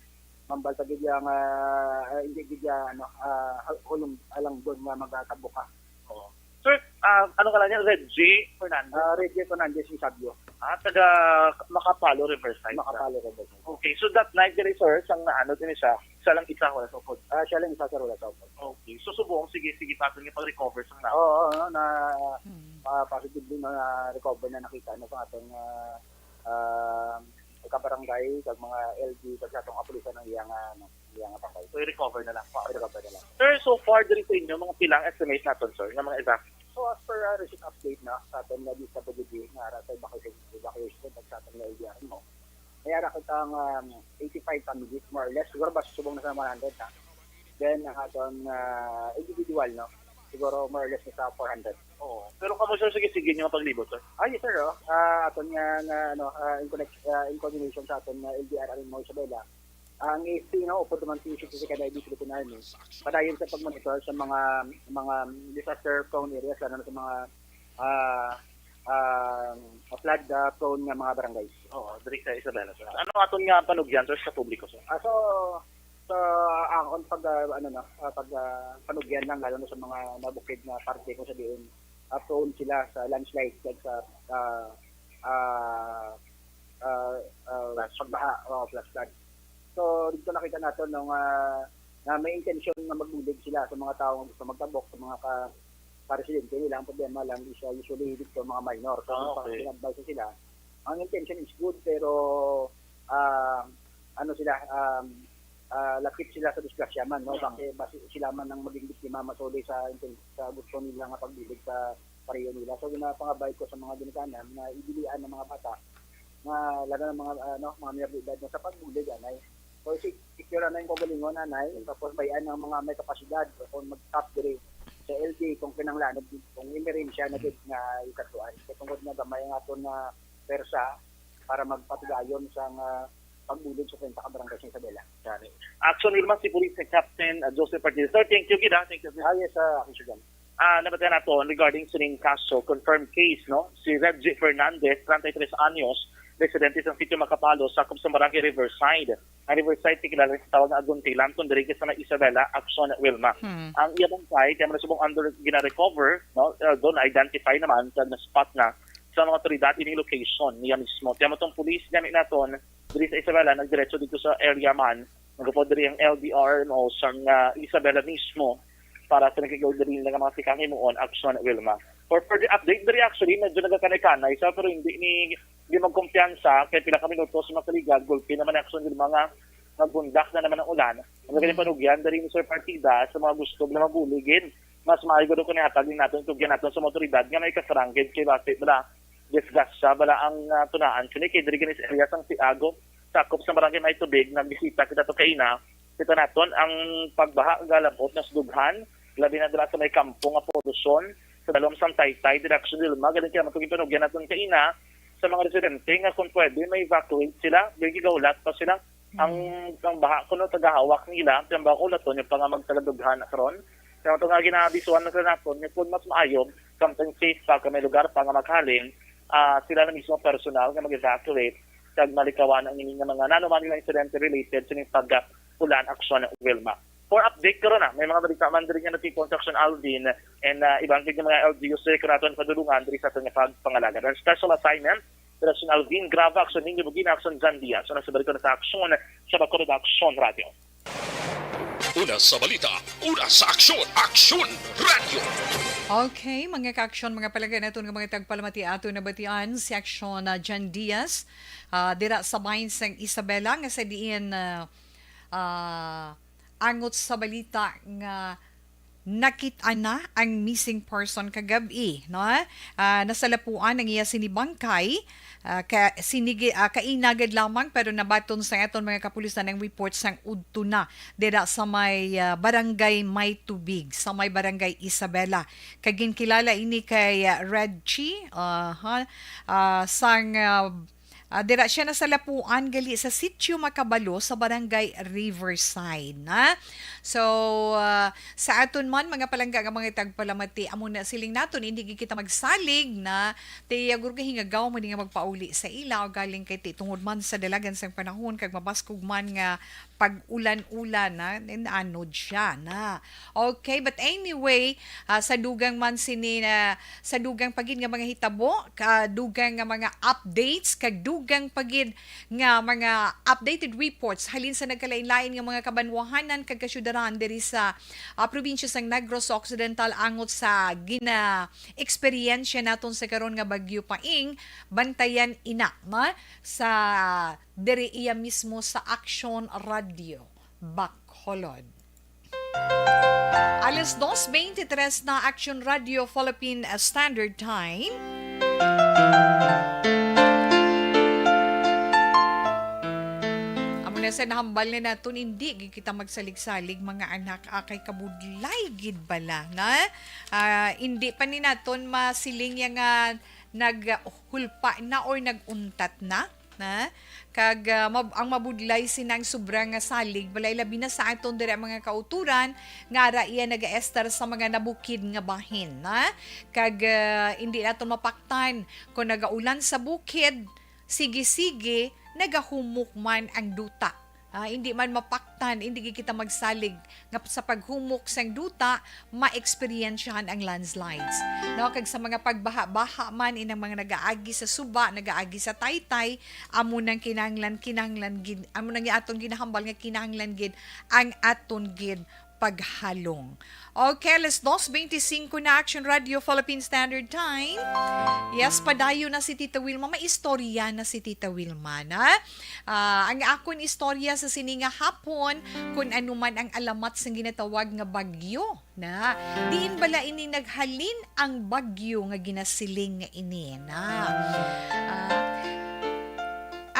mambal sa gid yang ah, hindi gid ya, ano, ah, hulong alang doon nga magkatabo ka. Oo. Sir, Ah, ano ka lang yan? Reggie Fernandez? Ah, Reggie Fernandez Isabio. Ah, taga Makapalo, Riverside. Makapalo, Riverside. Okay, so that night, diri, sir, sang naano din siya, siya lang isa, wala sa upod? Ah, siya lang isa, sir, wala sa upod. Okay, so subong, sige, sige, pa nga pag-recover sang na. Oo, oo, na, Mm. ah, positively na recover na nakita na sa aton, ah, ah, pagkabarangay, kag mga L G, kag sa atong kapulisan ang iyang, ah, ano, iyang bangkay. So, i-recover na lang. I-recover na lang. Sir, so far, diri sa inyo, mga pila ang estimate naton, sir, nga mga exact? So, as per, ah, recent update na sa aton nga D S W D, nga ara sa evacuation, evacuation, kag sa aton nga L D R, no? May ara kita ang, um, eighty-five families, more or less. Siguro ba subong na sa one hundred na. Then, ang aton, ah, individual, no? Siguro more or less na sa four hundred. Oo. Pero kamo, sir, sige, sige niyo ang paglibot, sir. Ah, yes, sir, oh. Ah, aton nga, nga, ano, ah, in connect-, ah, in coordination sa aton nga L D R arin mo, Isabela. Ang A F P, no, upod naman si City Second I D Philippine Army. Padayon sa pag-monitor sa mga, mga disaster prone areas, lalo na sa mga, ah, ah, flood, ah, prone nga mga barangay. Oo, diri sa Isabela, sir. Ano aton nga panugyan, sir, sa publiko, sir? Ah, so, so, ang on pag, ah, ano na, ah, pag, ah, panugyan lang, lalo na sa mga nabukid na parte kung sa diin, ah, prone sila sa landslide, like sa, ah, ah, ah, ah, Flash. Pagbaha, o flash flood. So, dito nakita nato, no, nga, nga may intensyon nga magbulig sila sa mga tao nga gusto magtabok, sa mga ka-, ka-residente nila. Ang problema lang, is, uh, usually dito mga minor. So, Ah, okay. Pag advice sila, ang intention is good, pero, ah, ano sila, um, ah, lakip sila sa disgrasya man, no? Okay. Kasi basi sila man ang maging biktima, masuli sa inten-, sa gusto nila nga pagbulig sa pareho nila. So, ginapangabay ko sa mga ginikanan nga ibilian ng mga bata nga, lalo na mga, ano, mga minor de edad na sa pagbulig, anay. So, si-, secure na yung kaugalingon, anay. Tapos, bayan ang mga may kapasidad o kung mag-stop diri sa L D, kung kinahanglan, kung emerhensya na gid nga ikatuan. Kaya tungod nga gamay ang aton nga pwersa para magpatigayon sa nga pagbulig sa treinta ka barangay sa Isabela. Gani. Action Wilma, si Police Captain, uh, Joseph Martinez. Sir, thank you gid, ha? Thank you. Ah, yes, sir. Action Wilma. Ah, nabatian naton regarding sining kaso, confirmed case, no? Si Reggie Fernandez, treinta y tres anyos, residente sa Sitio Makapalo, sakop sa Barangay Riverside. Ang Riverside, kay kilala sa tawag nga Aguntilan, kung diri sa may Isabela, Action Wilma. Hmm. Ang iya bangkay, kaya man subong under gina-recover, no? Uh, doon, identify naman, kag na-spot na sa mga otoridad ining location niya mismo. Kaya mo tong police, gani naton, diri sa Isabela, nagdiretso dito sa area man, nagupod diri ang L D R, no, sang, ah, Isabela mismo, para sa nagkagaw diri nga mga tikang himuon, Action Wilma. For further update, diri actually, medyo nagkakanay-kanay sa, pero hindi ni, hindi magkumpiyansa, kay pila ka minutos, mga kaligad, gulpi naman, Action Wilma, nga nagbundak na naman ang ulan. Ang galing panugyan, diri ni Sir Partida, sa mga gusto na mabuligin, mas maayo gud kung ihatag din naton, itugyan naton sa mga otoridad nga may kasaranggid kay basi bala disgrasya bala ang, ah, tunaan. Kini kay diri gani sa area sang Tiago, sakop sa Barangay May Tubig, nagbisita kita to kaina. Kita naton ang pagbaha galabot na sa dughan, labi na dira sa may kampo nga polusyon, sa dalom sang Taytay, direksyon Dilma. Galing kaya matugin panugyan naton kaina sa mga residente nga kung pwede, may evacuate sila. Galing gigahulat pa sila ang, ang baha kuno tagahawak nila, ang baha ko laton yung pa nga magtagadughan karon. Kaya ito nga ginabisuhan na sila naton, nga kung mas maayo, something safe pa, kung may lugar pa nga maghalin, ah, sila na mismo personal nga mag-evacuate, kag malikawan ang ini nga mga nanuman nila insidente related sa ining pag-ulan, Action Wilma. For update karon na, may mga balita man diri nga natipon sa Action Alvin, and, ah, iban gid nga mga L G Us diri ko naton padulungan diri sa aton nga pagpangalaga. Ang special assignment, Direksyon Alvin, graba, Action Ninyo Bugina, Action John Diaz. Una sa balik ko na sa Action, sa Bacolod Action Radio. Una sa balita, una sa aksyon, Action Radio. Okay, mga ka-action, mga palangga naton nga mga tagpalamati, aton nabatian si Action, ah, John Diaz, ah, dira sa bahin sang Isabela, nga sa diin, ah, ah, angot sa balita nga nakit-an na ang missing person kagab-i, no? Ah, nasalapuan ang iya sini bangkay, ah, ka, sinigi, ah, kainagad lamang, pero nabaton sa aton mga kapulisan ang report sang udto na dira sa may, ah, barangay May Tubig, sa may barangay Isabela. Kag ginkilala ini kay, ah, Red Chi, ah, ha, ah, sang, ah, Ah, dira siya nasalapuan gali sa Sitio Makabalo sa Barangay Riverside, na. So, ah, sa aton man, mga palangga nga mga tagpalamati, amo na siling naton, hindi gid kita magsalig na tiyagur nga hingagaw man nga magpauli sa ila o galing kay ti tungod man sa dalagan sang panahon kag mabaskog man nga pag-ulan-ulan, na, nin-, anod siya, na. Okay, but anyway, ah, sa dugang man sini na, sa dugang pa gid nga mga hitabo, ka dugang nga mga updates, kag dugang pa gid nga mga updated reports halin sa nagkalain-lain nga mga kabanwahanan kag kasyudaran diri sa, ah, probinsya sang Negros Occidental angot sa gina-eksperyensya naton sa karon nga Bagyo Paing, bantayan ina, ma, sa diri iya mismo sa Aksyon Radio Bacolod. Alas dos veintitrés na, Action Radio Philippine Standard Time. Amo na sa nahambal na naton, hindi gid kita magsalig-salig, mga anak, akay kabudlay gid bala, na? Ah, hindi pa ni naton masiling ya nga naghulpa na or nag-untat na, na? Kag, ah, mab-, ang mabudlay sina ang sobra nga salig, balay labi na sa aton dira mga kauturan, nga ara iya nagaestar sa mga nabukid nga bahin, na? Kag, ah, indi naton mapaktan kung nagaulan sa bukid, sige-sige, nagahumok man ang duta. Ah, hindi man mapaktan, hindi gid kita magsalig nga sa paghumok sang duta, maeksperiensyahan ang landslides. No, kag sa mga pagbaha-baha man, inang mga nagaagi sa suba, nagaagi sa taytay, amo nang kinahanglan, kinahanglan gid, amo nang aton ginahambal nga kinahanglan gid ang aton gid paghalong. Okay, alas dos veinticinco na, Action Radio Philippine Standard Time. Yes, padayon na si Tita Wilma. May istorya na si Tita Wilma, na? Ah, ang akon istorya sa sini nga hapon, kung ano man ang alamat sang ginatawag nga bagyo, na? Diin bala ini naghalin ang bagyo nga ginasiling nga ini, na? Ah,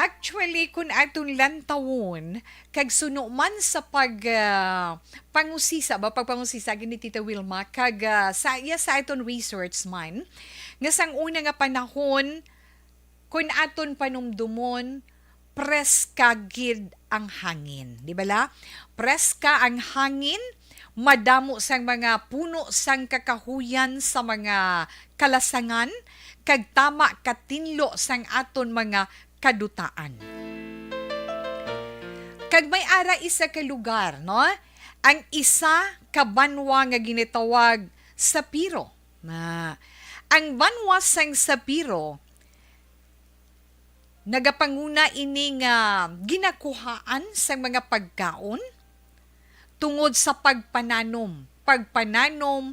actually, kung aton lantawon, kag suno man sa pag, ah, pangusisa ba, pagpangusisa gid ni Tita Wilma, kag, ah, sa iya, sa aton research man, nga sang una nga panahon, kun aton panumdumon, preska gid ang hangin, di bala? Preska ang hangin, madamo sang mga puno sang kakahuyan sa mga kalasangan, kag tama katinlo sang aton mga kadutaan. Kag may ara isa ka lugar, no? Ang isa ka banwa nga ginatawag Sapiro. Na, ang banwa sang Sapiro, nagapanguna ini nga ginakuhaan sang mga pagkaon tungod sa pagpananom, pagpananom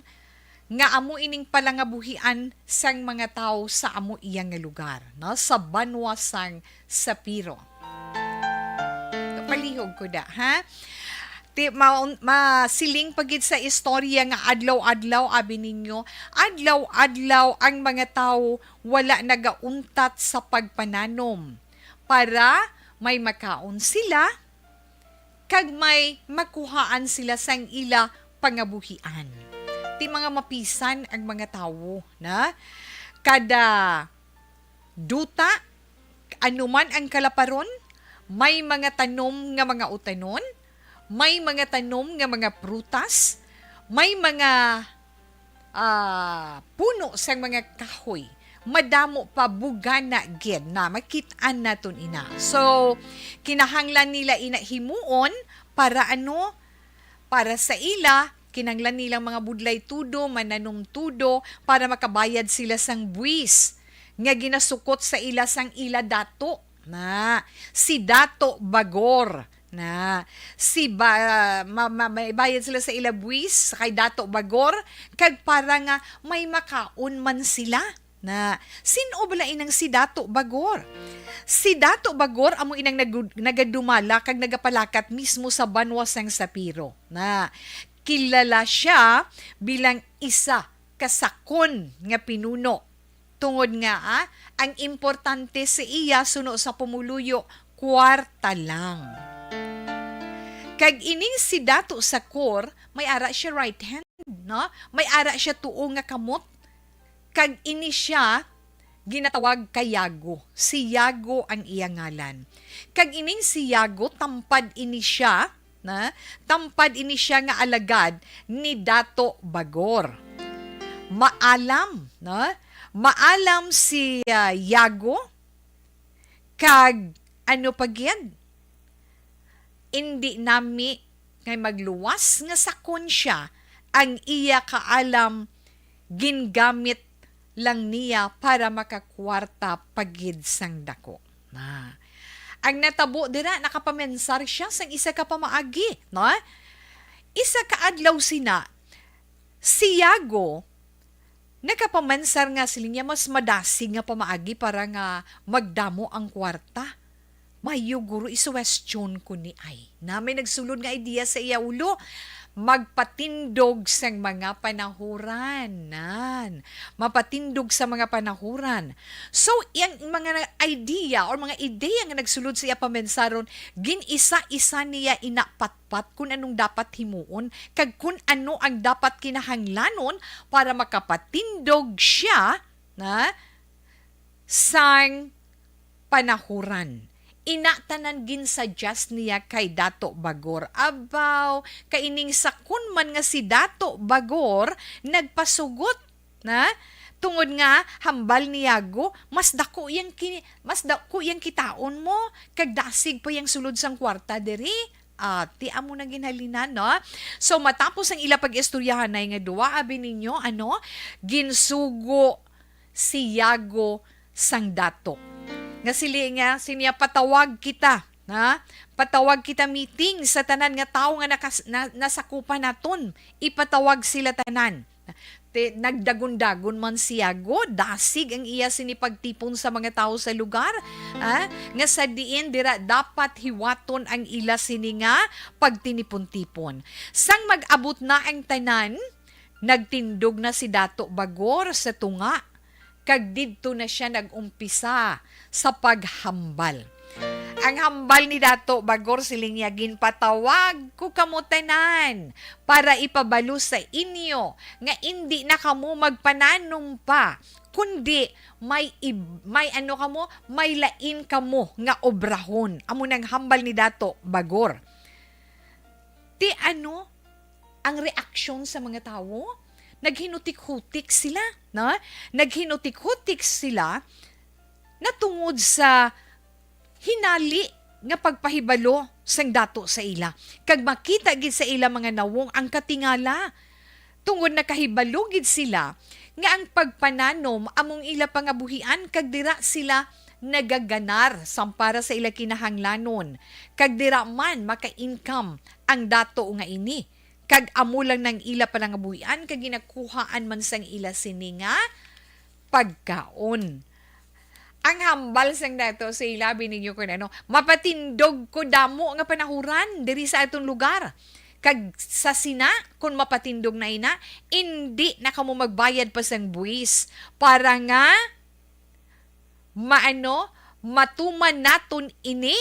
nga amo ining palangabuhian sang mga tawo sa amo iya nga lugar, no, sa banwa sang Sapiro. Palihog ko da, ha? Ti-, maun-, masiling pa gid sa istorya nga adlaw-adlaw, abi ninyo, adlaw-adlaw ang mga tawo wala nagauntat sa pagpananom para may makaon sila kag may makuhaan sila sang ila pangabuhian. Ti mga mapisan ang mga tawo, na? Kada duta, anuman ang kalaparon, may mga tanom nga mga utanon, may mga tanom nga mga prutas, may mga, ah, puno sang mga kahoy. Madamo pa, bugana gid, na makit-an naton ina. So, kinahanglan nila ina himuon para ano? Para sa ila, kinahanglan nilang mga budlay tudo, mananom tudo, para makabayad sila sang buwis nga ginasukot sa ila sang ila dato, na si Dato Bagor, na si ba-, ma-, ma-, may bayad sila sa ila buwis kay Dato Bagor, kag para nga may makaon man sila. Na, sin-o bala inang si Dato Bagor? Si Dato Bagor amo inang nag-, nagadumala kag nagapalakat mismo sa banwa sang Sapiro. Na, kilala siya bilang isa ka sakon nga pinuno. Tungod nga, ah, ang importante sa iya suno sa pumuluyo, kwarta lang. Kag ining si Dato Sakor, may ara siya right hand, no? May ara siya tuo nga kamot. Kag ini siya Ginatawag ka Yago. Si Yago ang iya ngalan. Kag ining si Yago, tampad ini siya, na? Tampad ini siya nga alagad ni Dato Bagor. Maalam, na? Maalam si, ah, Yago, kag ano pa gid? Indi nami kay magluwas nga sakon siya, ang iya kaalam gingamit lang niya para makakwarta pa gid sang dako. Na. Ang natabo dira, nakapamensar siya sang isa ka pamaagi, no? Isa ka adlaw sina, si Yago nakapamensar nga siling niya mas madasig nga pamaagi para nga magdamo ang kwarta. Mayo guro isuwestiyon ko ni ay. Na may nagsulod nga idea sa iya ulo, magpatindog sang mga panahuran. Nan. Mapatindog sa mga panahuran. So, yang mga idea or mga ideya nga nagsulod sa iya pamensaron, gin-isa-isa niya ina patpat kung anong dapat himuon, kag kung ano ang dapat kinahanglanon para makapatindog siya, na, sang panahuran. Ina tanan ginsuggest niya kay Dato Bagor. Abaw, kay ining sakon man nga si Dato Bagor nagpasugot, na? Tungod nga hambal ni Yago, mas dako yang ki-, mas dako yang kitaon mo, kag dasig pa yang sulod sang kwarta diri. Ah, ti amo na ginhalinan, no? So, matapos ang ila pag-istoryahanay nga duwa, abi ninyo, ano, ginsugo si Yago sang dato. Nga sili nga, sinya, "Patawag kita, ha? Patawag kita meeting sa tanan nga tawo nga nakas-, na, nasakupan naton. Ipatawag sila tanan." Ti, nagdagon-dagon man si Yago, dasig ang iya sini pagtipon sa mga tawo sa lugar, ha? Nga sa diin dira dapat hiwaton ang ila sini nga pagtinipon-tipon. Sang mag-abot na ang tanan, nagtindog na si Dato Bagor sa tunga, kag didto na sia nag-umpisa sa paghambal. Ang hambal ni Dato Bagor, siling niya, "Ginpatawag ko kamo tanan para ipabalo sa inyo nga indi na kamo magpananom pa, kundi may ib-, may ano kamo, may lain kamo nga obrahon." Amo nang hambal ni Dato Bagor. Ti ano ang reaksyon sa mga tawo? Naghinutik-hutik sila, no? Naghinutik-hutik sila natungod sa hinali nga pagpahibalo sang dato sa ila, kag makita gid sa ila mga nawong ang katingala, tungod nakahibalo gid sila nga ang pagpananom among ila pangabuhian, kag dira sila nagaganar sang para sa ila kinahanglanon, kag dira man maka-income ang dato nga ini, kag amo lang nang ila panangabuhian, kag ginakuhaan man sang ila sini nga pagkaon. Ang hambal sang dato sa ila, abi ninyo kun ano, "Mapatindog ko damo nga panahuran diri sa aton lugar. Kag sa sina, kun mapatindog na ina, indi na kamo magbayad pa sang buwis para nga maano, matuman naton ini,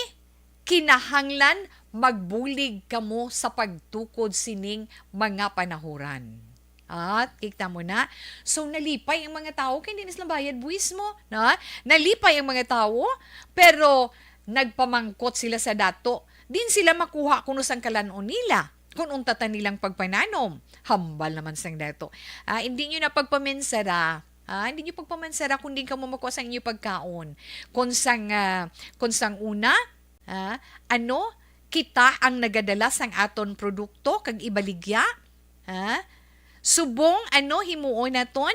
kinahanglan magbulig kamo sa pagtukod sining mga panahuran." At kita mo na. So, nalipay ang mga tawo, kay hindi na sila bayad buwis mo, no? Nalipay ang mga tawo, pero nagpamangkot sila sa dato. Din sila makuha kuno sang kalan-on nila, kung unta ta nilang pagpananom. Hambal naman sang dato. Ah, hindi nyo na pagpamensara. Ah, hindi nyo pagpamansara kung di kamo makuha sang inyo pagkaon. Kung sang, ah, kung sang una, ah, ano, kita ang nagadala sang aton produkto kag ibaligya, ha? Subong ano himuon naton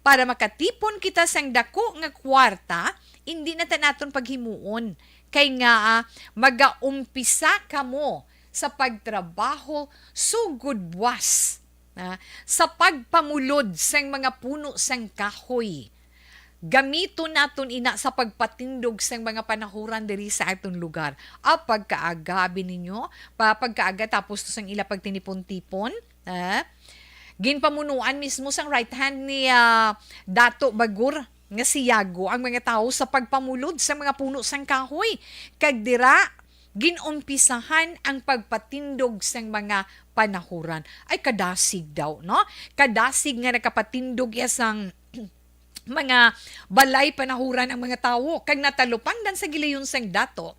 para makatipon kita sang dako nga kwarta, indi na ta naton paghimuon. Kay nga, ah, magaumpisa kamo sa pagtrabaho sugod buwas, ah, sa pagpamulod sang mga puno sang kahoy. Gamiton naton ina sa pagpatindog sang mga panahuran diri sa aton lugar. Ah, pagkaaga, abi ninyo, pa, pagkaaga tapos to sang ila pagtinipon-tipon, ah, ginpamunuan mismo sang right hand ni, ah, Dato Bagur nga si Yago ang mga tawo sa pagpamulod sa mga puno sang kahoy. Kag dira, ginumpisahan ang pagpatindog sang mga panahuran. Ay, kadasig daw, no? Kadasig nga nakapatindog iya sang mga balay panahuran ang mga tawo, kag natalupangdan sa gilayon sang dato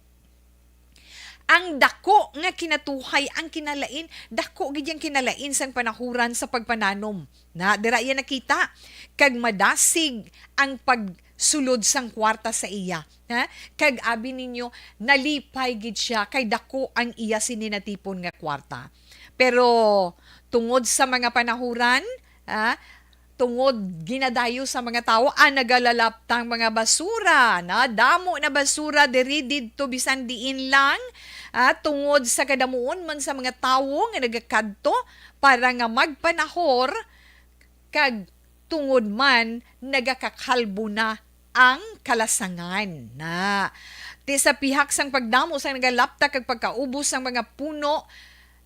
ang dako nga kinatuhay, ang kinalain, dako gid yang kinalain sang panahuran sa pagpananom. Na, dira iya nakita, kag madasig ang pagsulod sang kwarta sa iya. Ha? Kag abi ninyo, nalipay gid siya, kay dako ang iya sini natipon nga kwarta. Pero tungod sa mga panahuran, ha, tungod ginadayo sa mga tawo, ah, nagalalaptang mga basura, na damo na basura diri didto bisan diin lang, ah, tungod sa kadamuon man sa mga tawo nga nagakadto para nga magpanahor, kag tungod man nagakakalbo na ang kalasangan. Na, ti sa pihak sang pagdamo sang nagalapta kag pagkaubos sang mga puno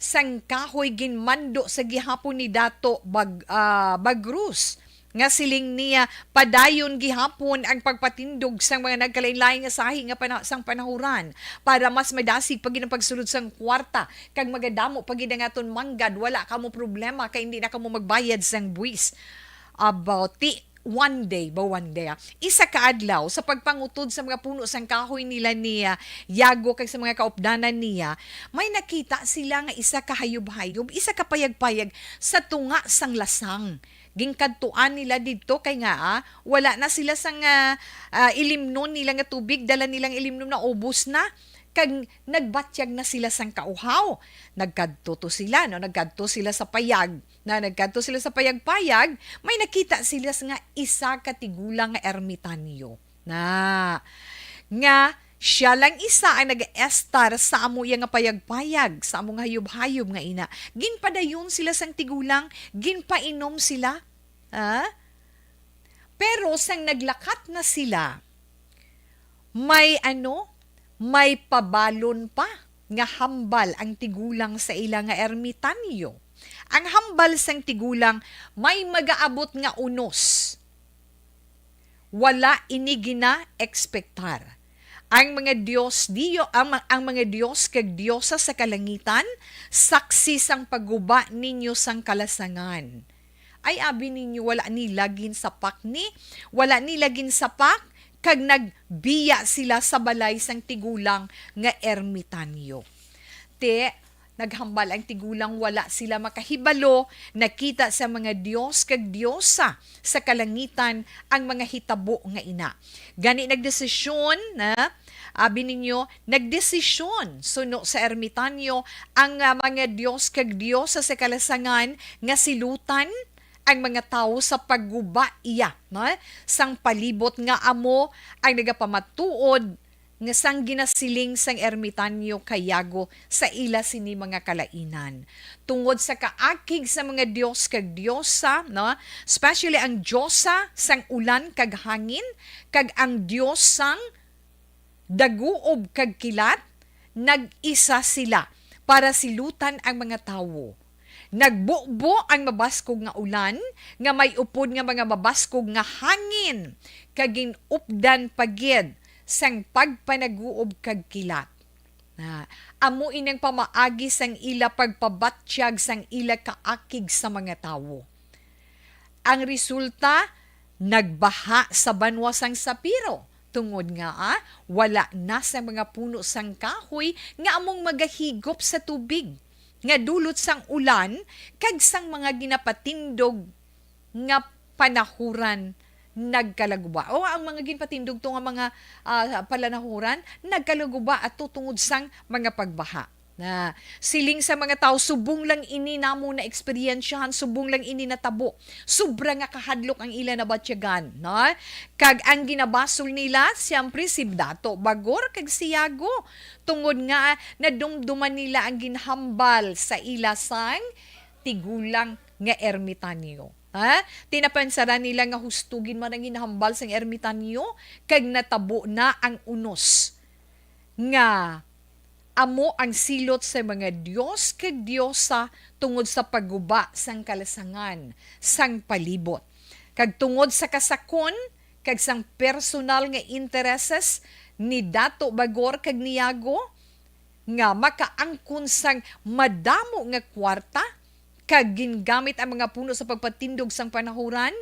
sang kahoy, ginmando sa gihapon ni Dato Bag-, ah, Bagrus, nga siling niya, padayon gihapon ang pagpatindog sang mga nagkalain-lain nga sahi nga pana-, sang panahuran para mas madasig pa gid ang pagsulod sang kwarta, kag magadamo pa gid ang aton manggad, wala kamo problema kay hindi na kamo magbayad sang buwis. About ti one day ba, one day, ah, isa ka adlaw sa pagpangutod sa mga puno sang kahoy nila ni, ah, Yago kag sa mga kaupdanan niya, may nakita sila nga isa ka hayub-hayub, isa ka payag-payag sa tunga sang lasang. Ginkadtuan nila didto kay nga, ah, wala na sila sang, ah, ah, ilimnon nila nga tubig, dala nilang ilimnon na ubos na. Kag nagbatyag na sila sang kauhaw. Nagkadto to sila, no? Nagkadto sila sa payag. Na nagkadto sila sa payag-payag, may nakita sila nga isa ka tigulang nga ermitanyo. Na, nga siya lang isa ang nag-estar sa amo iya nga payag-payag, sa amo nga hayub-hayub nga ina. Ginpadayon sila sang tigulang, ginpainom sila. Ha? Pero sang naglakat na sila, may ano, may pabalon pa nga hambal ang tigulang sa ila nga ermitanyo. Ang hambal sang tigulang may magaabot nga unos. Wala ini gina-ekspektar. Ang mga dios diyo, ang, ma-, ang mga dios kag diosa sa kalangitan, saksi sang pagguba ninyo sang kalasangan. Ay, abi ninyo, wala nila ginsapak ni, wala nila ginsapak, kag nagbiya sila sa balay sang tigulang nga ermitanyo. Ti, naghambal ang tigulang, wala sila makahibalo, nakita sa mga dios kag diosa sa kalangitan ang mga hitabo nga ina. Gani nagdesisyon na, abi ninyo, nagdesisyon suno sa ermitanyo ang, ah, mga dios kag diosa sa kalasangan nga silutan ang mga tawo sa pagguba iya, no? Sang palibot nga amo ang nagapamatuod nga sang ginasiling sang ermitanyo kay Yago sa ila sini mga kalainan. Tungod sa kaakig sa mga dios kag diosa, no? Especially ang diosa sang ulan kag hangin, kag ang dios sang daguob kag kilat, nag-isa sila para silutan ang mga tawo. Nagbubo ang mabaskog nga ulan, nga may upod nga mga mabaskog nga hangin, kag gin-updan pa gid sang pagpanaguob kag kilat. Na, amo ini ang pamaagi sang ila pagpabatyag sang ila kaakig sa mga tawo. Ang resulta, nagbaha sa banwa sang Sapiro, tungod nga, ah, wala na sa mga puno sang kahoy nga among magahigop sa tubig nga dulot sang ulan kag sang mga ginapatindog nga panahuran nagkalaguba. O, ang mga ginpatindog to nga mga, ah, palanahuran nagkalaguba ato tungod sang mga pagbaha. Na, siling sa mga tawo, "Subong lang ini namo na eksperyensyahan, subong lang ini natabo." Sobra nga kahadlok ang ila nabatyagan, no? Kag ang ginabasol nila, siyempre, si Dato Bagor kag si Yago, tungod nga nadumduman nila ang ginhambal sa ila sang tigulang nga ermitanyo. Ha? Tinapansaran nila nga husto gid man ang ginhambal sang ermitanyo, kag natabo na ang unos nga amo ang silot sa mga dios kag diosa tungod sa pagguba sang kalasangan sang palibot, kag tungod sa kasakon kag sang personal nga intereses ni Dato Bagor kag ni Yago, nga makaangkon sang madamo nga kwarta, kag gingamit ang mga puno sa pagpatindog sang panahuran,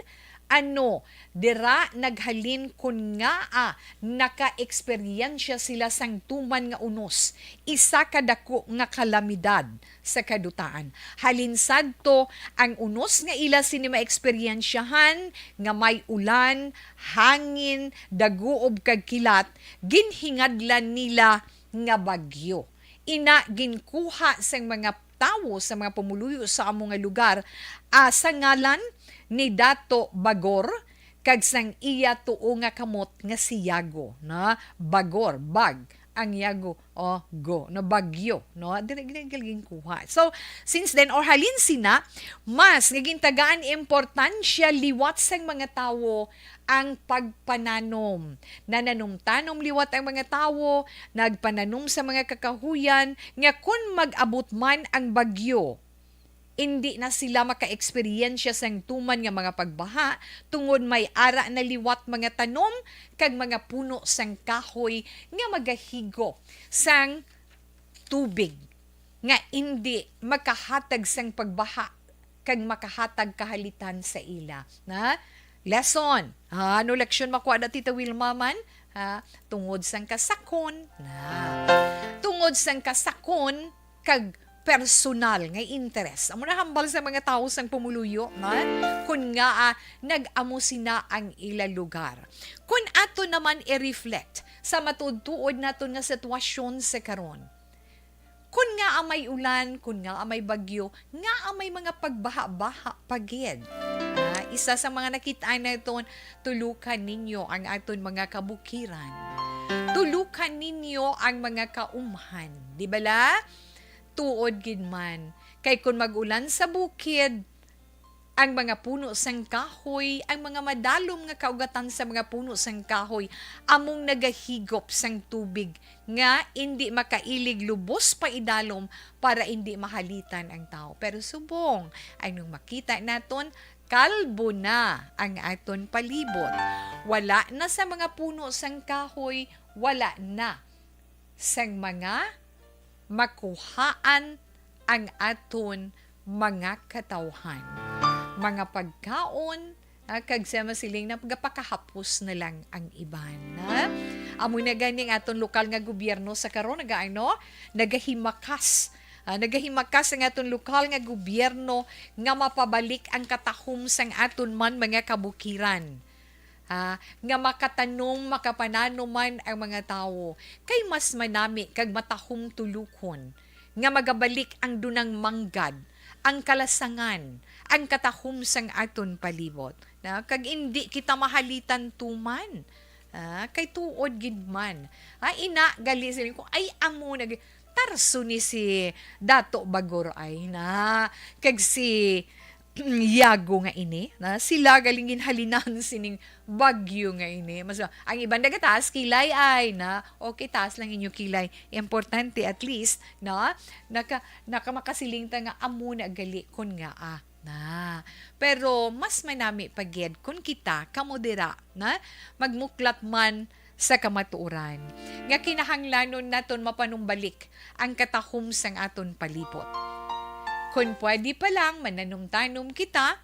Ano, dira naghalin kon ngaa naka-eksperyensya sila sang tuman nga unos, isa ka dako nga kalamidad sa kadutaan. Halin sadto, ang unos nga ila sini maeksperyensyahan nga may ulan, hangin, daguob kag kilat, ginhingadlan nila nga bagyo. Ina ginkuha sang mga tawo sa mga pumuluyo sa amo nga lugar, ah, sa ngalan ni Dato Bagor kag sang iya tuo nga kamot nga si Yago, na Bagor, bag, ang Yago, oh, go, na bagyo, no? Dili, dili, dili ginkuha. So, since then, or halin sina, mas nga gintagaan importansya liwat sang mga tawo ang pagpananom. Nananumtanom liwat ang mga tawo, nagpananom sa mga kakahuyan, nga kon mag-abot man ang bagyo, indi na sila maka-eksperyensya sang tuman nga mga pagbaha, tungod may ara na liwat mga tanom kag mga puno sang kahoy nga magahigop sang tubig nga indi makahatag sang pagbaha kag makahatag kahalitan sa ila. Na? Lesson. Ha? Ano leksyon makuha na, Tita Wilma, man? Ha? Tungod sang kasakon. Na. Tungod sang kasakon kag personal nga interes. Amo na hambal sa mga tawo sang pumuluyo, na? Kun nga, ah, nag-amo sina ang ila lugar. Kun ato naman i-reflect sa matuod-tuod naton nga sitwasyon sa karon, kun ngaa may ulan, kun ngaa may bagyo, ngaa may mga pagbaha-baha pa gid. Ah, isa sa mga nakit-an naton, tulukan ninyo ang aton mga kabukiran. Tulukan ninyo ang mga kaumhan. Di bala? Tuod gid man. Kay kun mag-ulan sa bukid, ang mga puno sang kahoy, ang mga madalom nga kaugatan sa mga puno sang kahoy, among nagahigop sang tubig nga indi makailig lubos pa idalom para indi mahalitan ang tawo. Pero subong, ay nung makita naton, kalbo na ang aton palibot. Wala na sa mga puno sang kahoy, wala na sang mga makuhaan ang aton mga katawhan, mga pagkaon, ah, kag sa masiling na pagapakahapos na lang ang iban, ha? Amo na gani ang aton lokal nga gobyerno sa karon, nagaano, nagahimakas. Ah, nagahimakas ang aton lokal nga gobyerno nga mapabalik ang katahom sang aton man mga kabukiran. Ah, nga makatanom, makapananom man ang mga tawo, kay mas manami kag matahom tulukon nga magabalik ang dunang manggad, ang kalasangan, ang katahom sang aton palibot. Na, kag indi kita mahalitan tuman. Ah, kay tuod gid man. Ah, ina, gali sila ko, ay, amo na gi-, tarso ni si Dato Bagor ay na, kag si Yago nga ini, na sila galing ginhalinan sining bagyo nga ini. Mas, ang iban nagataas kilay ay na, okay, taas lang inyo kilay. Importante at least, na, naka, nakamakasiling ta nga amo na gali kun nga, ah, na. Pero mas manami pa gid kun kita, kamo dira, na, magmuklat man sa kamatuoran, nga kinahanglanon naton mapanumbalik ang katahom sang aton palibot. Kon pwede pa lang, mananumtanom kita,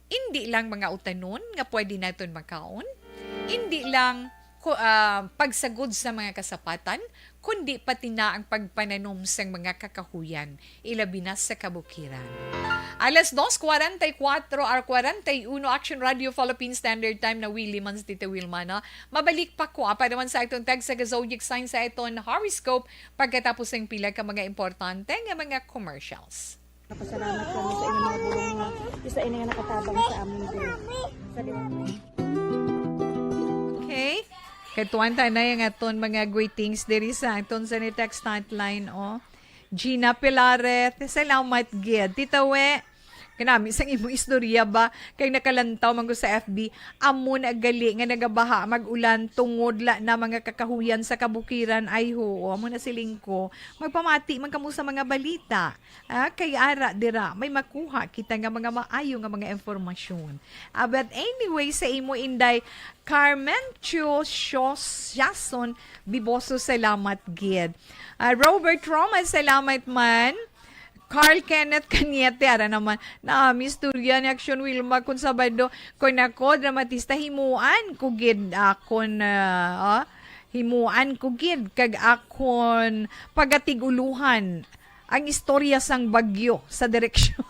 indi lang mga utanon nga pwede naton makaon, indi lang ku-, ah, pagsagod sa mga kasapatan, kundi pati na ang pagpananom sang mga kakahuyan, ilabi na sa kabukiran. Alas dos cuarenta y cuatro or cuarenta y uno, Action Radio Philippine Standard Time, na Willie man si Tita Wilma, no? Mabalik pa ko, ah, para naman sa aton tag sa zodiac sign sa aton horoscope pagkatapos ng pila ka mga importante nga mga commercials. Napasalamat kami sa inyong mga bulong nga isa ini nga nakatabang sa amon diri. Sa liwanag. Okay. Katuan ta na yung aton mga greetings diri sa aton sa ni text hotline, oh. Gina Pilares, salamat gid. Tita We, kanami sang imo istorya ba? Kay nakalantaw man ko sa F B. Amo na gali nga nagabaha, mag-ulan, tungod la na mga kakahuyan sa kabukiran. Ay, ho, amo na siling ko. Magpamati man kamo sa mga balita. Ah, kay ara dira, may makuha kita nga mga maayo nga mga impormasyon. Ah, but anyway, sa imo, Inday Carmen Chu Siason Biboso, salamat gid. Ah, Robert Roma, salamat man. Carl Kenneth Cañete, ara naman, na istorya ni Action Wilma, kung Sabado, kung ako, dramatista, himuan ko gid akon, ah, oh, himuan ko gid, kag akon pagatig-uluhan ang istorya sang bagyo sa direksyon.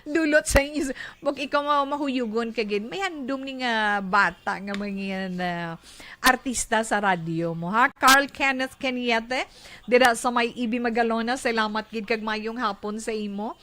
Dulot sa inyo. Bag ikaw ma-, mahuyugon ka gid. May handom ni nga bata nga mga, ah, artista sa radyo mo, ha? Carl Kenneth Cañete, dira sa may E B Magalona, salamat gid kag mayong hapon sa imo.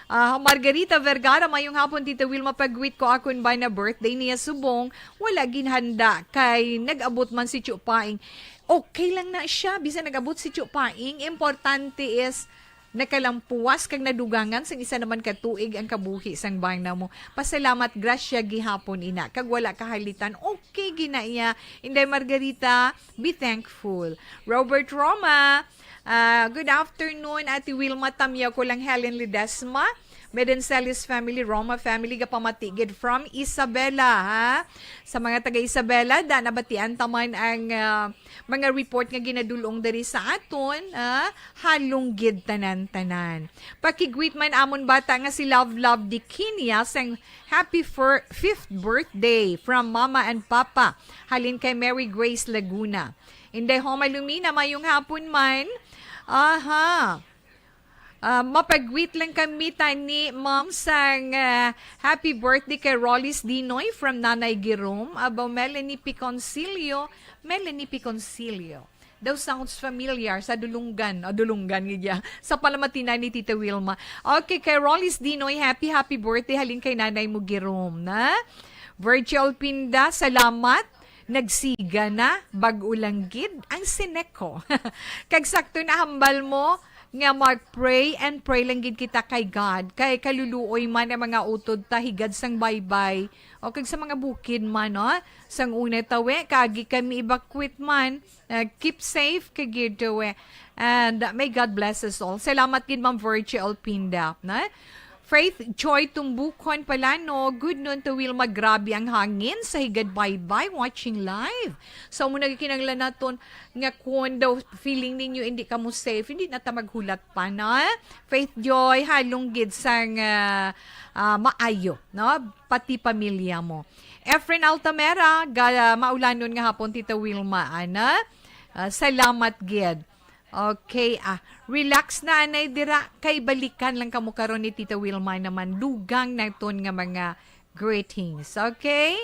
Ah, Margarita Vergara, mayong hapon, Tita Wilma, pag-greet ko akon bay na birthday niya subong, wala ginhanda kay nag-abot man si Tio Paing. Okay lang na siya, bisan nag-abot si Tio Paing. Importante is nakalampuwas kag nadugangan sang isa naman ka tuig ang kabuhi sang bana mo. Pasalamat, grasya gihapon ina, kag wala kahalitan. Okay gina iya. Inday Margarita, be thankful. Robert Roma, ah, good afternoon, Ate Wilma, tamyaw ko lang, Helen Ledesma. Medencelis family, Roma family, gapamati gid from Isabela, ha? Sa mga taga Isabela, da nabatian ta man ang, ah, mga report nga ginadul-ong diri sa aton, ah, halong gid tanan-tanan. Pakigwit man amon bata nga si Love Love Diquinia sang happy fir-, fifth birthday from Mama and Papa. Halin kay Mary Grace Laguna. Inday Homa Lumina, mayong hapon man. Aha. Ah, mapagwit lang kami tani, ma'am, sang, ah, happy birthday kay Rollis Dinoy from Nanay Girom. Abaw, Melanie Piconcillo. Melanie Piconcillo. Daw sounds familiar sa Dulungan. O, Dulungan, gid ya. Sa palamatinan ni Tita Wilma. Okay, kay Rollis Dinoy, happy, happy birthday. Halin kay Nanay mo, Girom, na? Virgil Pinda, salamat. Nagsiga na, bag-o lang gid ang Sineco. Kag sakto na hambal mo nga mag-pray and pray lang gid kita kay God. Kay kaluluoy man ang mga utod ta higad sang baybay, o kag sa mga bukid man, no? Sang una tawi, kaagi kami evacuate man. Uh, keep safe, kag gid tawi. And, uh, may God bless us all. Salamat gid, Ma'am Virgie Alpinda, na? Faith Joy Tumbukon pala, no? Good noon, Tawil, magrabe ang hangin sa higad baybay, watching live. So, amo na kinahanglan naton nga kung daw feeling ninyo hindi kamo safe, hindi na ta maghulat pa, na? Faith Joy, halong gid sang, ah, ah, maayo, no? Pati pamilya mo. Efren Altamera, ga-, maulanon nga hapon, Tita Wilma, ana? Ah, salamat gid. Okay, ah, relax na, anay, dira, kay balikan lang kamo karon ni Tita Wilma naman. Dugang naton nga mga greetings, okay?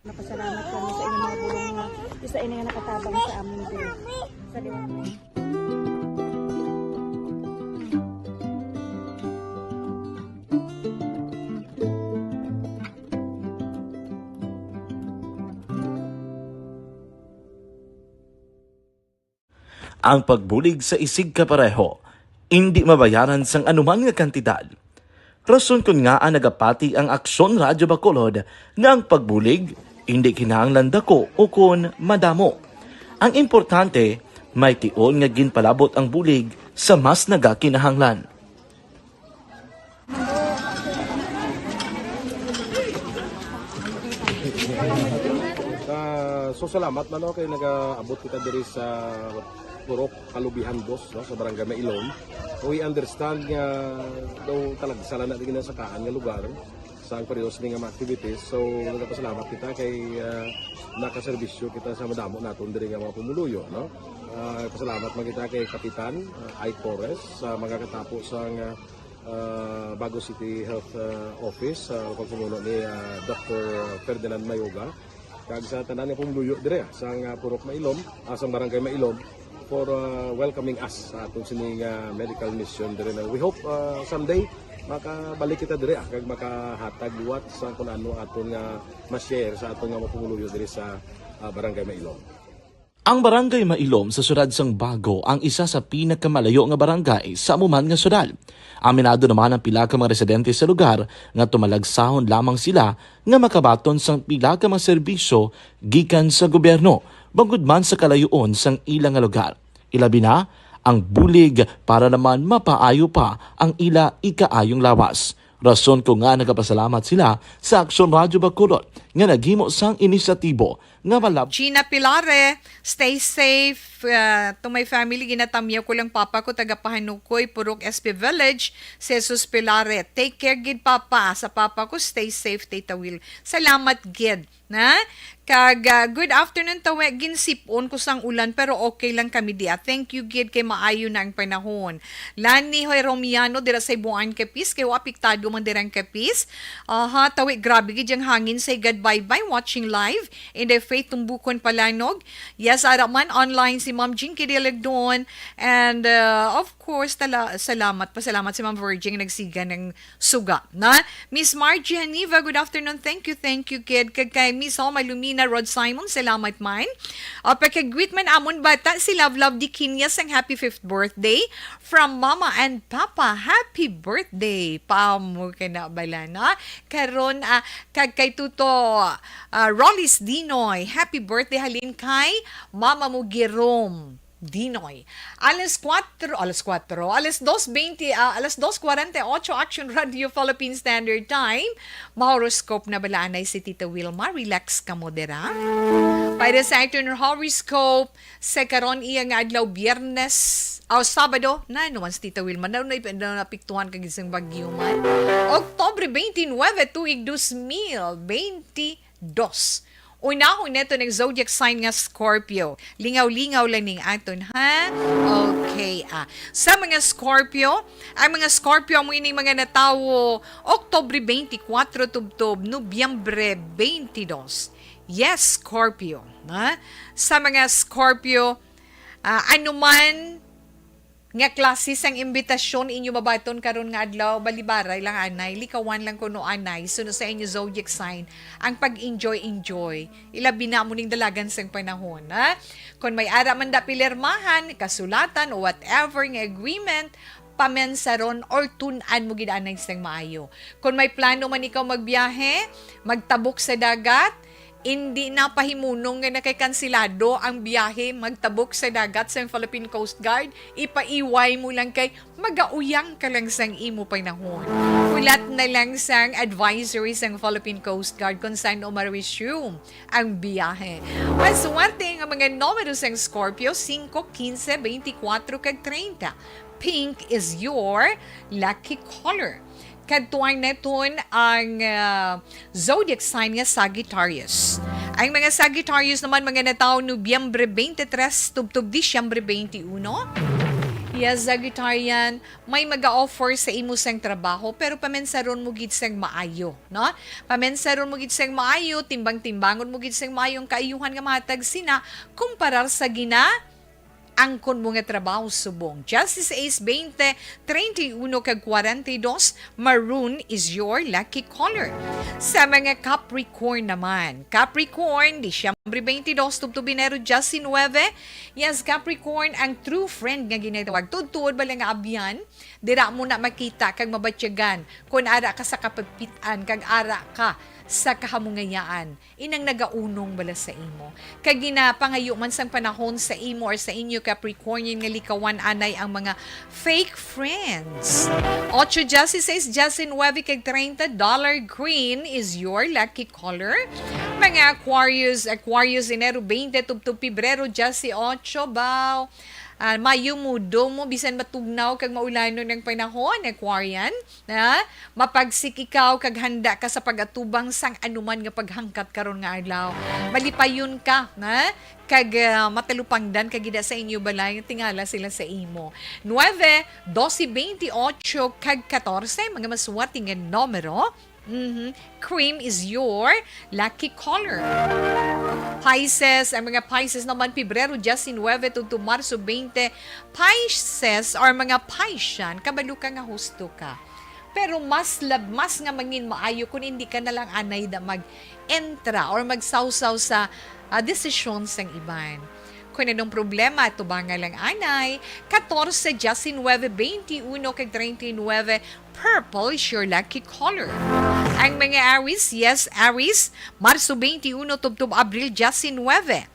Napasalamat kami sa inyong mga bulong nga isa ini nga nakatabang sa amin diri. Sa liwanag. Ang pagbulig sa isigkapareho indi mabayaran sang anuman nga kantidad. Rason kon ngaa nagapati ang Aksyon Radyo Bacolod nga ang pagbulig indi kinahanglan daku ukon madamo. Ang importante, may tion nga ginpalabot ang bulig sa mas nagakinahanglan. Ah, so, salamat man, no, kay nagaabot kita diri sa Purok Kalubihan Dos, no, sa Barangay Mailom. We understand nga daw talagsa lang na di ginasakaan nga lugar sa ang pareho sini nga mga activities. So, nagapasalamat kita kay, ah, nakaserbisyo kita sa madamo naton diri nga mga pumuluyo, no? Ah, pasalamat man kita kay Kapitan, ah, Ike Torres, sa mga katapo sang, ah, ah, Bago City Health, ah, Office, sa pagpamuno ni, ah, Doctor Ferdinand Mayoga, kag sa tanan nga pumuluyo dire, ah, sang, ah, Purok Mailom, ah, sang Barangay Mailom, for, ah, welcoming us sa aton sini nga medical mission dire na. We hope, ah, someday makabalik kita dire, ah, kag makahatag liwat sa kun ano aton nga ma-share sa aton nga mga pumuluyo dire sa, ah, Barangay Mailom. Ang Barangay Mailom sa siyudad sang Bago ang isa sa pinakamalayo nga barangay sa amo man nga siyudad. Aminado naman ang pila ka mga residente sa lugar nga tumalagsahon lamang sila nga makabaton sang pila ka mga serbisyo gikan sa gobyerno, bangod man sa kalayoon sang ila nga lugar. Ilabi na ang bulig para naman mapaayo pa ang ila ikaayong lawas. Rason ko nga nagapasalamat sila sa Aksyon Radyo Bacolod nga naghimo sang inisyatibo nga malab. Gina Pilare, stay safe. Uh, to my family, ginatamyaw ko lang papa ko, taga Pahanukoy, Purok S P Village, Jesus Pilare. Take care gid papa. Sa papa ko, stay safe, Tita Will. Salamat gid. Na? Kag, ah, good afternoon, Tawe. Ginsipon ko sang ulan, pero okay lang kami dia. Thank you gid kay maayo na ang panahon. Lani Hoy Romiano, dira sa Ibuan, Capiz, kay wa apektado man dira ang Capiz. Aha, Tawe, grabe gid ang hangin. Say goodbye-bye, watching live in the Faith Tumbukon, Palanog. Yes, ara man, online si Ma'am Jinky Diligdon. And, uh, of course, tala, salamat, pasalamat si Ma'am Virgin nga nagsiga ng suga, na? Miss Margie Haniva, good afternoon. Thank you, thank you, kid. Kag kay Miss Homa Lumina Rod Simon, salamat man. Uh, pakigwit man amon bata, si Love Love Diquinia sang happy fifth birthday from Mama and Papa. Happy birthday! Pamo ka na bala, na? Karon, ah, kag kay Tuto, ah, Rollis Dinoy, happy birthday halin kay Mama mo Girom Dinoy. Alas kuwatro, alas kuwatro, alas dos bente, ah, alas dos kuwarenta y ocho, Action Radio Philippine Standard Time. Ma-horoscope na bala anay si Tita Wilma. Relax ka mo dira. Para sa aton horoscope, sa karon iya nga adlaw, Biyernes, o Sabado, na naman si Tita Wilma, na, na, na, naapektuhan ka gid sang bagyo man. Oktubre twenty-nine, tuig dos mil bente dos. Unahon nato ang zodiac sign nga Scorpio. Lingaw-lingaw lang ning aton, ha? Okay, ah. Sa mga Scorpio, ang mga Scorpio amo ining mga natawo Oktubre twenty-four tubtob Nobyembre twenty-two. Yes, Scorpio, ha? Sa mga Scorpio, ah, anuman nga klase sang imbitasyon inyo mabaton karon nga adlaw, balibaray lang anay, likawan lang kuno anay, suno sa inyo zodiac sign, ang pag-enjoy-enjoy. Ilabi na mo ning dalagan sang panahon, ha? Kung may ara man da pilirmahan, kasulatan, o whatever nga agreement, pamensaron or tun-an mo gid anay sang maayo. Kung may plano man ikaw magbiyahe, magtabok sa dagat, indi na pahimunong nga nakay kansilado ang biyahe magtabok sa dagat sang Philippine Coast Guard, ipaiway mo lang kay magauyang ka lang sang imo panahon. Hulat na lang sang advisory sang Philippine Coast Guard kung san-o ma-resume ang biyahe. Maswerte nga mga numero sang Scorpio, singko, kinse, bente-kwatro, kag treinta. Pink is your lucky color. Kadtuan naton ang, ah, zodiac sign nga Sagittarius. Ang mga Sagittarius naman, mga natawo Nobyembre twenty-three tubtob Disyembre twenty-one. Yes, Sagittarian, may maga-offer sa imo sang trabaho, pero pamensaron mo gid sang maayo, no? Pamensaron mo gid sang maayo, timbang-timbangon mo gid sang maayo ang kaayuhan nga mahatag sina, kumparar sa gina angkon mo nga trabaho subong. Justice Ace twenty, treinta y uno kag kwarenta y dos, maroon is your lucky color. Sa mga Capricorn naman, Capricorn, Disyembre twenty-dos tubtob Enero diyasinuwebe. Yes, Capricorn, ang true friend nga ginatawag, tuod-tuod bala nga abyan, dira mo na makita kag mabatyagan kon ara ka sa kapagpit-an kag ara ka sa kahamungayaan. Inang nagaunong bala sa imo. Kag ginapangayo man sang panahon sa imo or sa inyo, Capricornian, nga likawan anay ang mga fake friends. Ocho, dieciséis, diecinuebe, kag treinta, dollar green is your lucky color. Mga Aquarius, Aquarius, Enero twenty tubtob Pebrero dieciocho, baw. Ah, mayo mo, do mo, bisan matugnaw kag maulanon ang panahon, Aquarian. Ha? Mapagsik ikaw kag handa ka sa pag-atubang sang anuman nga paghangkat karon nga adlaw. Malipayon ka, ha? Kag, ah, matalupangdan ka gid sa inyo balay, tingala sila sa imo. Nuebe, dose, bente ocho, kag katorse, mga maswerte nga numero. Mhm. Cream is your lucky color. Pisces, ang mga Pisces naman, Pebrero diecinuebe tubtob Marso twenty. Pisces or mga Piscean, kabalo ka nga husto ka. Pero mas lab-, mas nga mangin maayo kung hindi ka na lang anay da mag-entra or magsawsaw sa, ah, desisyon sang iban. Kung anong problema, tubangan lang anay. Katorse, diecinuebe, bente uno, kag treinta y nuebe, purple is your lucky color. Ang mga Aries, yes, Aries, Marso twenty-uno tubtob Abril diecinuebe.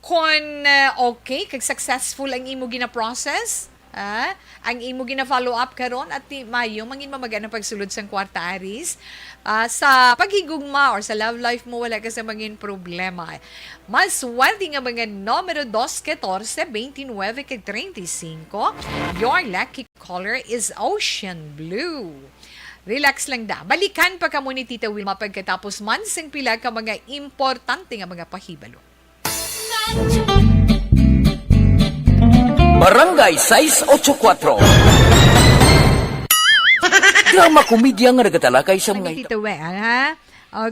Kon, uh, okay, kag successful ang imo gina-process, Ah, ang imo gina-follow up karon, Ate Mayo, mangin mamaga na pagsulod sang kwarta, Aris. Ah, sa paghigugma or sa love life mo, wala ka sa mangin problema. Mas swerte nga mga numero dos, katorse, twenty-nine, kag treinta y cinco. Your lucky color is ocean blue. Relax lang da. Balikan pa kamo ni Tita Wilma pagkatapos man sing pila ka mga importante nga mga pahibalo. Barangay sais ocho kuwatro. Drama komedya nga nagatalakay sa mga Tita Wel, ha?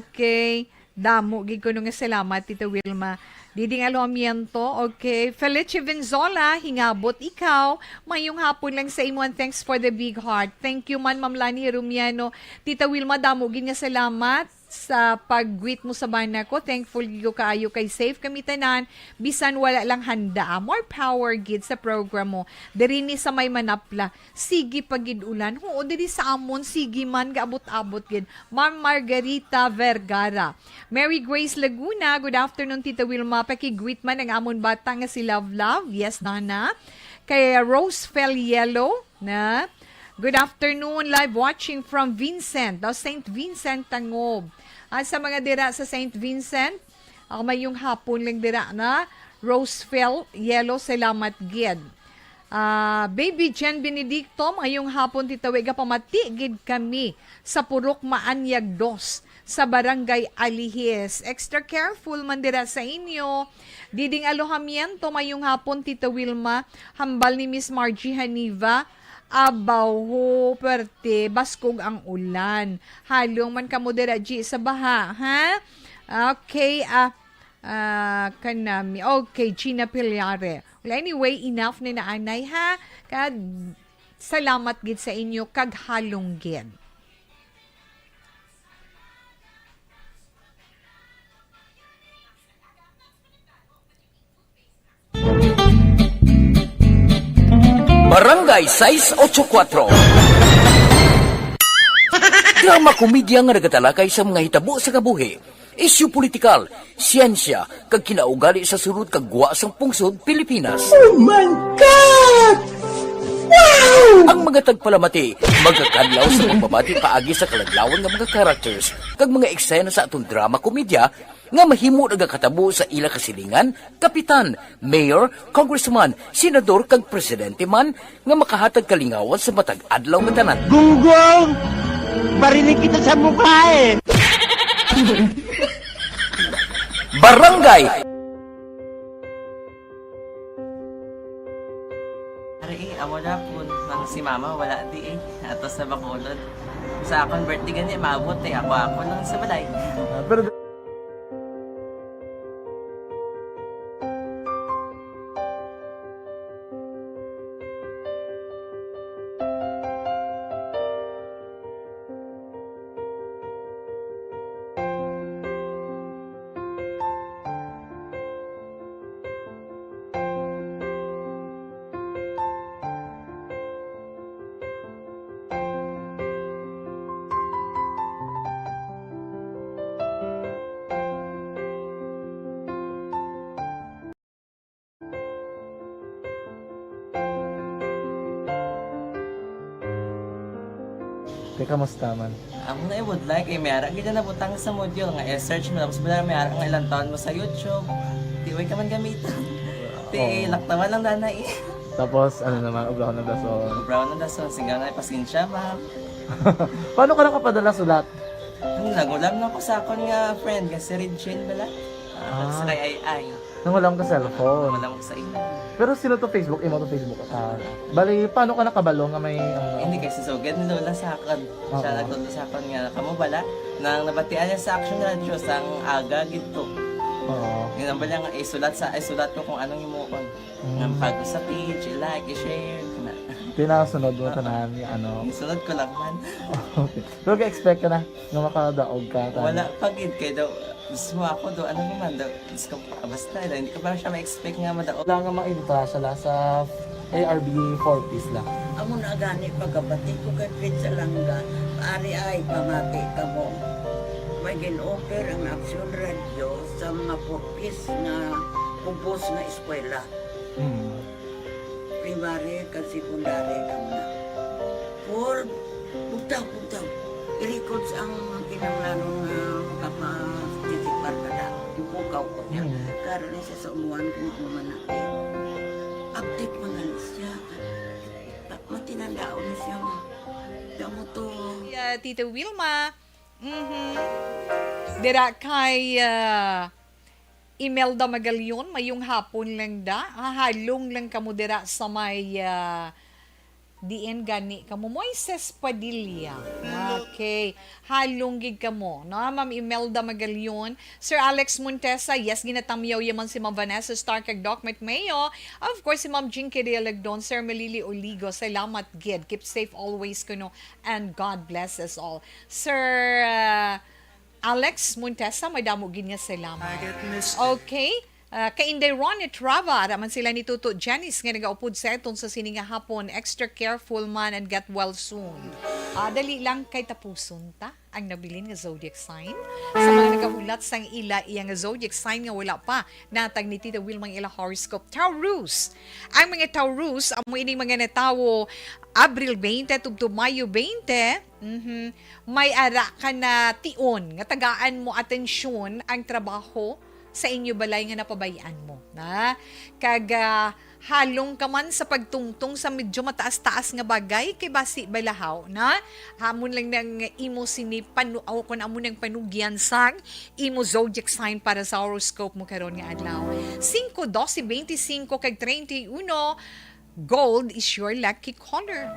Okay. Damo gid kuno nga salamat, Tita Wilma. Diding Alojamiento, okay. Felice Venzola, hingabot ikaw. Mayong hapon lang sa imo and thanks for the big heart. Thank you man, Ma'am Lani Rumiano. Tita Wilma, damo gid nga salamat sa pag-greet mo sa bana ko. Thankful gid ko kaayo kay safe kami tanan, bisan wala lang handa. More power gid sa program mo. Diri ni sa may Manapla, sige pa gid ulan. Huo, diri sa amon, sige man, gaabot-abot gid. Ma'am Margarita Vergara. Mary Grace Laguna, good afternoon, Tita Wilma. Paki-greet man ang amon bata nga si Love Love. Yes, Nana. Kay Rose Fel Yellow, na. Good afternoon, live watching from Vincent, o Saint Vincent, Tangob. At sa mga dira sa Saint Vincent, ah, mayong hapon lang dira na. Roseville Yellow, salamat gid. Ah, Baby Jen Benedicto, mayong hapon, Tita Wega, pamati gid kami sa Purok Maanyag dos, sa Barangay Alihis. Extra careful man dira sa inyo. Diding Alojamiento, mayong hapon, Tita Wilma. Hambal ni Miss Margie Haniva, abaw ho, perte, baskog ang ulan. Halong man kamo dira, G, sa baha, ha? Okay, ah, ah, kanami. Okay, Gina Pillares. Well, anyway, enough ni naanay, ha? Kag salamat gid sa inyo, kag halong gid. Barangay sais ocho kuwatro. Drama komedya nga nagatalakay sa mga hitabo sa kabuhi, isyu politikal, siyensya, kag kinaugali sa sulod kag gwa sang pungsod Pilipinas. Oh my God! Wow! Ang mga tagpalamati magakadlaw sa pagbabati paagi sa kaladlawan nga mga characters kag mga eksena sa aton drama komedya nga mahimo nagakatabo sa ila kasilingan, kapitan, mayor, congressman, senador, kag presidente man nga makahatag kalingawan sa matag adlaw nga tanan. Gunggong! Barili kita sa mukha eh! Barangay! Ari, eh, amo na po, nang si mama wala di eh. Ato sa Bacolod. Sa akon birthday gani, maabot eh. Ako, ako lang sa balay. Ah, pero Te, kamusta man? Amo na ibudlay kay may ara gid na butang sa module nga i-search mo, tapos bala may ara nga ilang taon mo sa YouTube. Di way ka man gamiton. Ti, oo, laktawan lang dana eh. Tapos, ano naman, obrahon na dason. Obrahon na dason, sigaw na, pasensya, ma'am. Paano ka nakapadala sulat? Ano, nag-ulam na ko sa akon nga friend, nga si Regine bala. Ah, ah, sa kay Ai Ai. Nangulam ka cellphone. Nangulam ko sa imo. Pero sino to Facebook? Imo to Facebook? Ah, bali, paano ka nakabalo nga may, ano? Hindi, kay si Sugad ni Lola sa akon. Oo. Siya nagtudlo sa akon nga, kamo bala, nang nabatian niya sa Action Radio, sang aga gid to. Oo. Yun ang bala nga, isulat sa, isulat ko kung anong himuon. Mm. Nga makag-, sa page, i-like, i-share, kana. Tinasunod mo, oo, tanan, ano? Isunod ko lang man. Okay. Pero ga-expect ka na nga makadaog ka, tanan? Wala pa gid, kay daw, mismo ako daw, ano naman daw, Diyos ko, ah, basta, hindi ko pa siya ma-expect nga madaog. Wala nga ma-entrasya la sa A R B four Ps la. Amo na gani pagkabati ko kay Prince Alanga, ari ay pamati kamo. May gin-offer ang Action Radio sa mga four Ps nga ubos nga eskwela. Mm. Primary, Secondary ka mo na. Paul, bugtaw, bugtaw. I-records ang kinahanglanon nga makapatisipar ka na. Ipukaw ko niya. Mm. Karon na siya sa umuan kung ano man na. Update man na siya. Ta-, matinandaon na siya mo. Kamo to. Yeah, Tita Wilma. Mhm. Dira kay, ah, Imelda Magalion, mayong hapon lang da. Ah, halong lang kamo dira sa may, ah, diin gani kamo? Moises Padilla. Okay. Halong gid kamo, no? Ma'am Imelda Magalion, Sir Alex Montesa, yes, ginatamyaw yaman si Ma'am Vanessa Stark kag Doc Mike Mayo. Of course, si Ma'am Jinky Realagdon, Sir Melili Oligo, salamat gid. Keep safe always kuno, and God bless us all. Sir, ah, Alex Montesa, madamo gid nga salamat. Okay. Ah, kay Inday Ronnie Trava, ara man sila ni Tuto Janice nga nagaupod sa aton sa sini nga hapon. Extra careful man and get well soon. Ah, dali lang kay tapuson ta ang nabilin nga zodiac sign. Sa mga nagahulat sang ila iya nga zodiac sign nga wala pa natag ni Tita Wilma ang ila horoscope. Taurus. Ang mga Taurus, amo ining mga natawo Abril twenty tubtob Mayo twenty. Mhm. May ara ka na tion nga tagaan mo atensyon ang trabaho sa inyo balay nga napabay-an mo, na? Kag, ah, halong ka man sa pagtungtong sa medyo mataas-taas nga bagay, kay basi balahaw, na? Hamon lang nang imo sini panu-, o kun amo nang panugyan sang imo zodiac sign para sa horoscope mo karon nga adlaw. Singko, dose, bente singko kag treinta y uno, gold is your lucky color.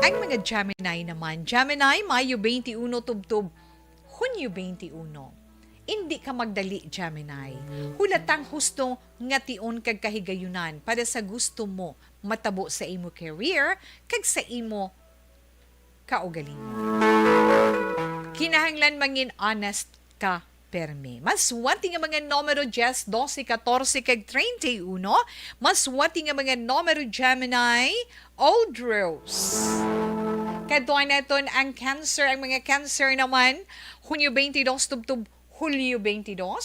Ang mga Gemini naman, Gemini, Mayo twenty-one tubtob Hunyo twenty-one. Indi ka magdali, Gemini. Hulatang husto nga tion kag kahigayunan para sa gusto mo matabo sa imo career kag sa imo kaugalingon. Kinahanglan mangin honest ka permi. Maswati nga mga numero, diyes, dose, katorse, kag treinta y uno. Maswati nga mga numero, Gemini, Old Rose. Kadtuan naton ang Cancer. Ang mga Cancer naman, Hunyo twenty-two tubtob Hulyo twenty-two.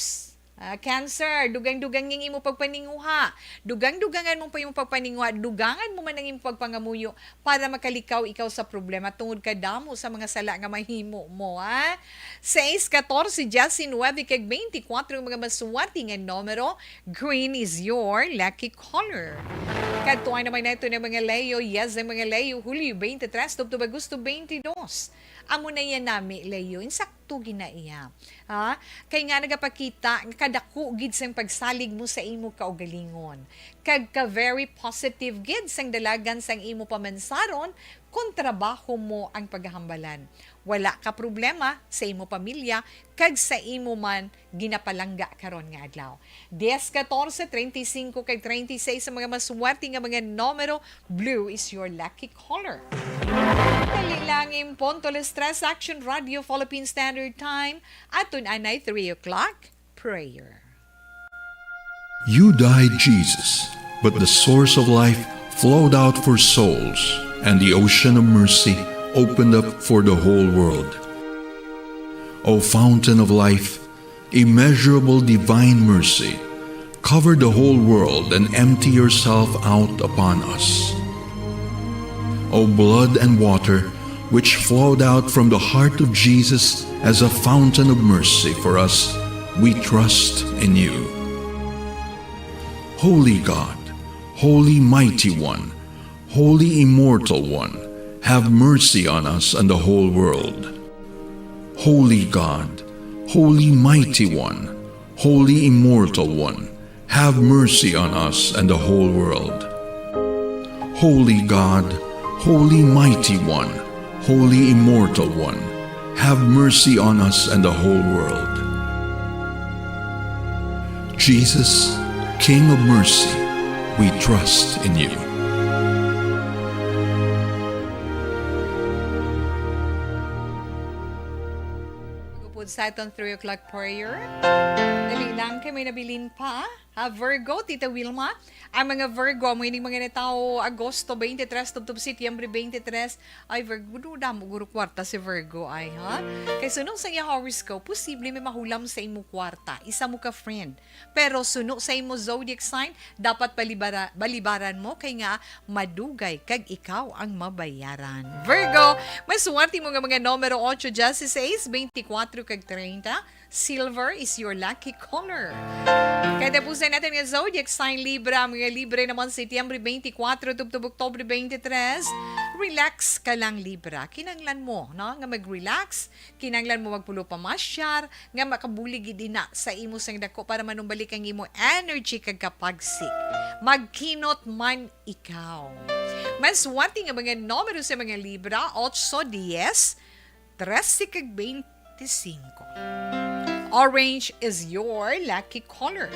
Ah, Cancer, dugang-dugang ning imo pagpaninguha. Dugang-dugangan mo pa yung pagpaninguha. Dugangan mo man ang imong pagpangamuyo para makalikaw ikaw sa problema tungod kadamo sa mga sala nga mahimo mo, ha? Sais, katorse, diyes nuebe, kag bente kwatro ang mga maswati nga numero. Green is your lucky color. Kadtuan naman nato ng mga Leo. Yes, ang mga Leo, Hulyo twenty-three tubtob Agosto twenty-two. Amo na yan nami, Leo. Insakto gina iya. Ha? Kay nga nagapakita nga kadako gid sang pagsalig mo sa imo kaugalingon. Kag ka very positive gid sang dalagan sang imo pamansaron kon trabaho mo ang paghambalan. Wala ka problema sa imo pamilya kag sa imo man ginapalangga karon nga adlaw. Diyes, katorse, treinta y cinco, kag treinta y seis ang mga maswerte nga mga numero. Blue is your lucky color. Dali lang in punto alas tres, Action Radio Philippine Standard Time. Atun anay three o'clock prayer. You died, Jesus, but the source of life flowed out for souls, and the ocean of mercy opened up for the whole world. O fountain of life, immeasurable divine mercy, cover the whole world and empty yourself out upon us. O blood and water, which flowed out from the heart of Jesus as a fountain of mercy for us, we trust in you. Holy God, Holy Mighty One, Holy Immortal One, have mercy on us and the whole world. Holy God, Holy Mighty One, Holy Immortal One, have mercy on us and the whole world. Holy God, Holy Mighty One, Holy Immortal One, have mercy on us and the whole world. Jesus, King of mercy, we trust in you. Magupod sa aton three o'clock prayer. Dali lang kay may nabilin pa. Ha, Virgo, Tita Wilma, ang mga Virgo, amo ining mga natawo Agosto twenty-three tubtob Setyembre twenty-three, ay, Virgo, damo guro kwarta si Virgo, ay, ha? Kay suno sa iya horoscope, posible may mahulam sa imo kwarta, isa mo ka friend. Pero suno sa imo zodiac sign, dapat balibara-, balibaran mo kay nga madugay kag ikaw ang mabayaran. Virgo, mas swerte mo nga mga numero ocho, dieciséis, twenty-four kag treinta. Silver is your lucky color. Katapusan natin nga zodiac sign, Libra. Mga Libra naman, Setyembre twenty-four tubtob Oktubre twenty-three. Relax ka lang, Libra. Kinanglan mo, no, nga mag-relax. Kinanglan mo magpulo pamasyar, nga makabulig gid ina sa imo sang dako para manumbalik ang imo energy kag kapagsik. Magkinot man ikaw. Mas swerte nga mga numero sa mga Libra, ocho, diez, trese kag twenty-cinco. Orange is your lucky color.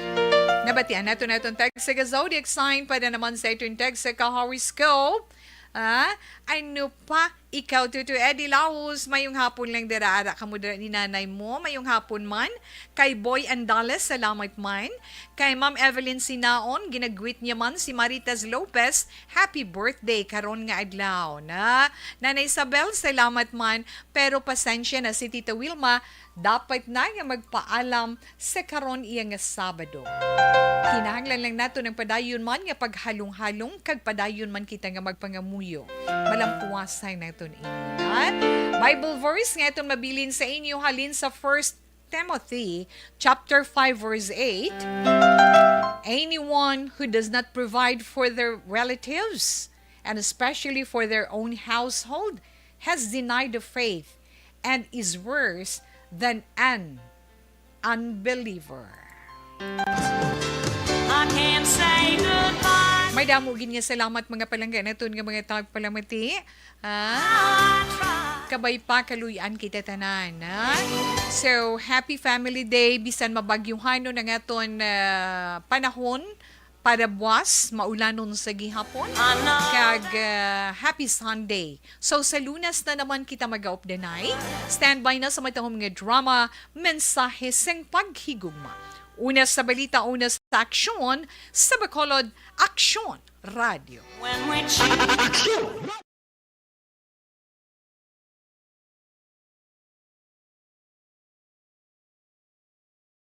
Nabatian nato naton text sa zodiac sign para naman sa iton text sa ka-horoscope. Ah, ano pa? Ikaw, Tutu Eddie Laos, mayong hapon lang dira, ara kamo dira ni nanay mo. Mayong hapon man. Kay Boy Andales, salamat man. Kay Ma'am Evelyn Sinaon, ginagwit niya man si Maritas Lopez, happy birthday karon nga adlaw. Na, Nanay Isabel, salamat man, pero pasensya na si Tita Wilma, dapat na nga magpaalam sa karon iya nga Sabado. Kinahanglan lang nato ng padayon man nga paghalong-halong kag padayon man kita nga magpangamuyo. Malampuasan naton ini. Ha? Bible verse nga aton mabilin sa inyo halin sa First Timothy chapter five, verse eight, "Anyone who does not provide for their relatives, and especially for their own household, has denied the faith and is worse than an unbeliever." I can't say goodbye. May damo gid nga salamat, mga palangga naton nga mga tagpalamati. Ha? Kabay pa, kaluy-an kita tanan, ha? So, happy Family Day, bisan mabagyuhanon ang aton, ah, panahon para buwas, maulanon sa gihapon. Kag, ah, happy Sunday. So, sa Lunes na naman kita mag-aupdanay. Standby na sa matahom nga drama, Mensahe sang Paghigugma. Una sa balita, una sa aksyon, sa Bacolod Aksyon Radio. When we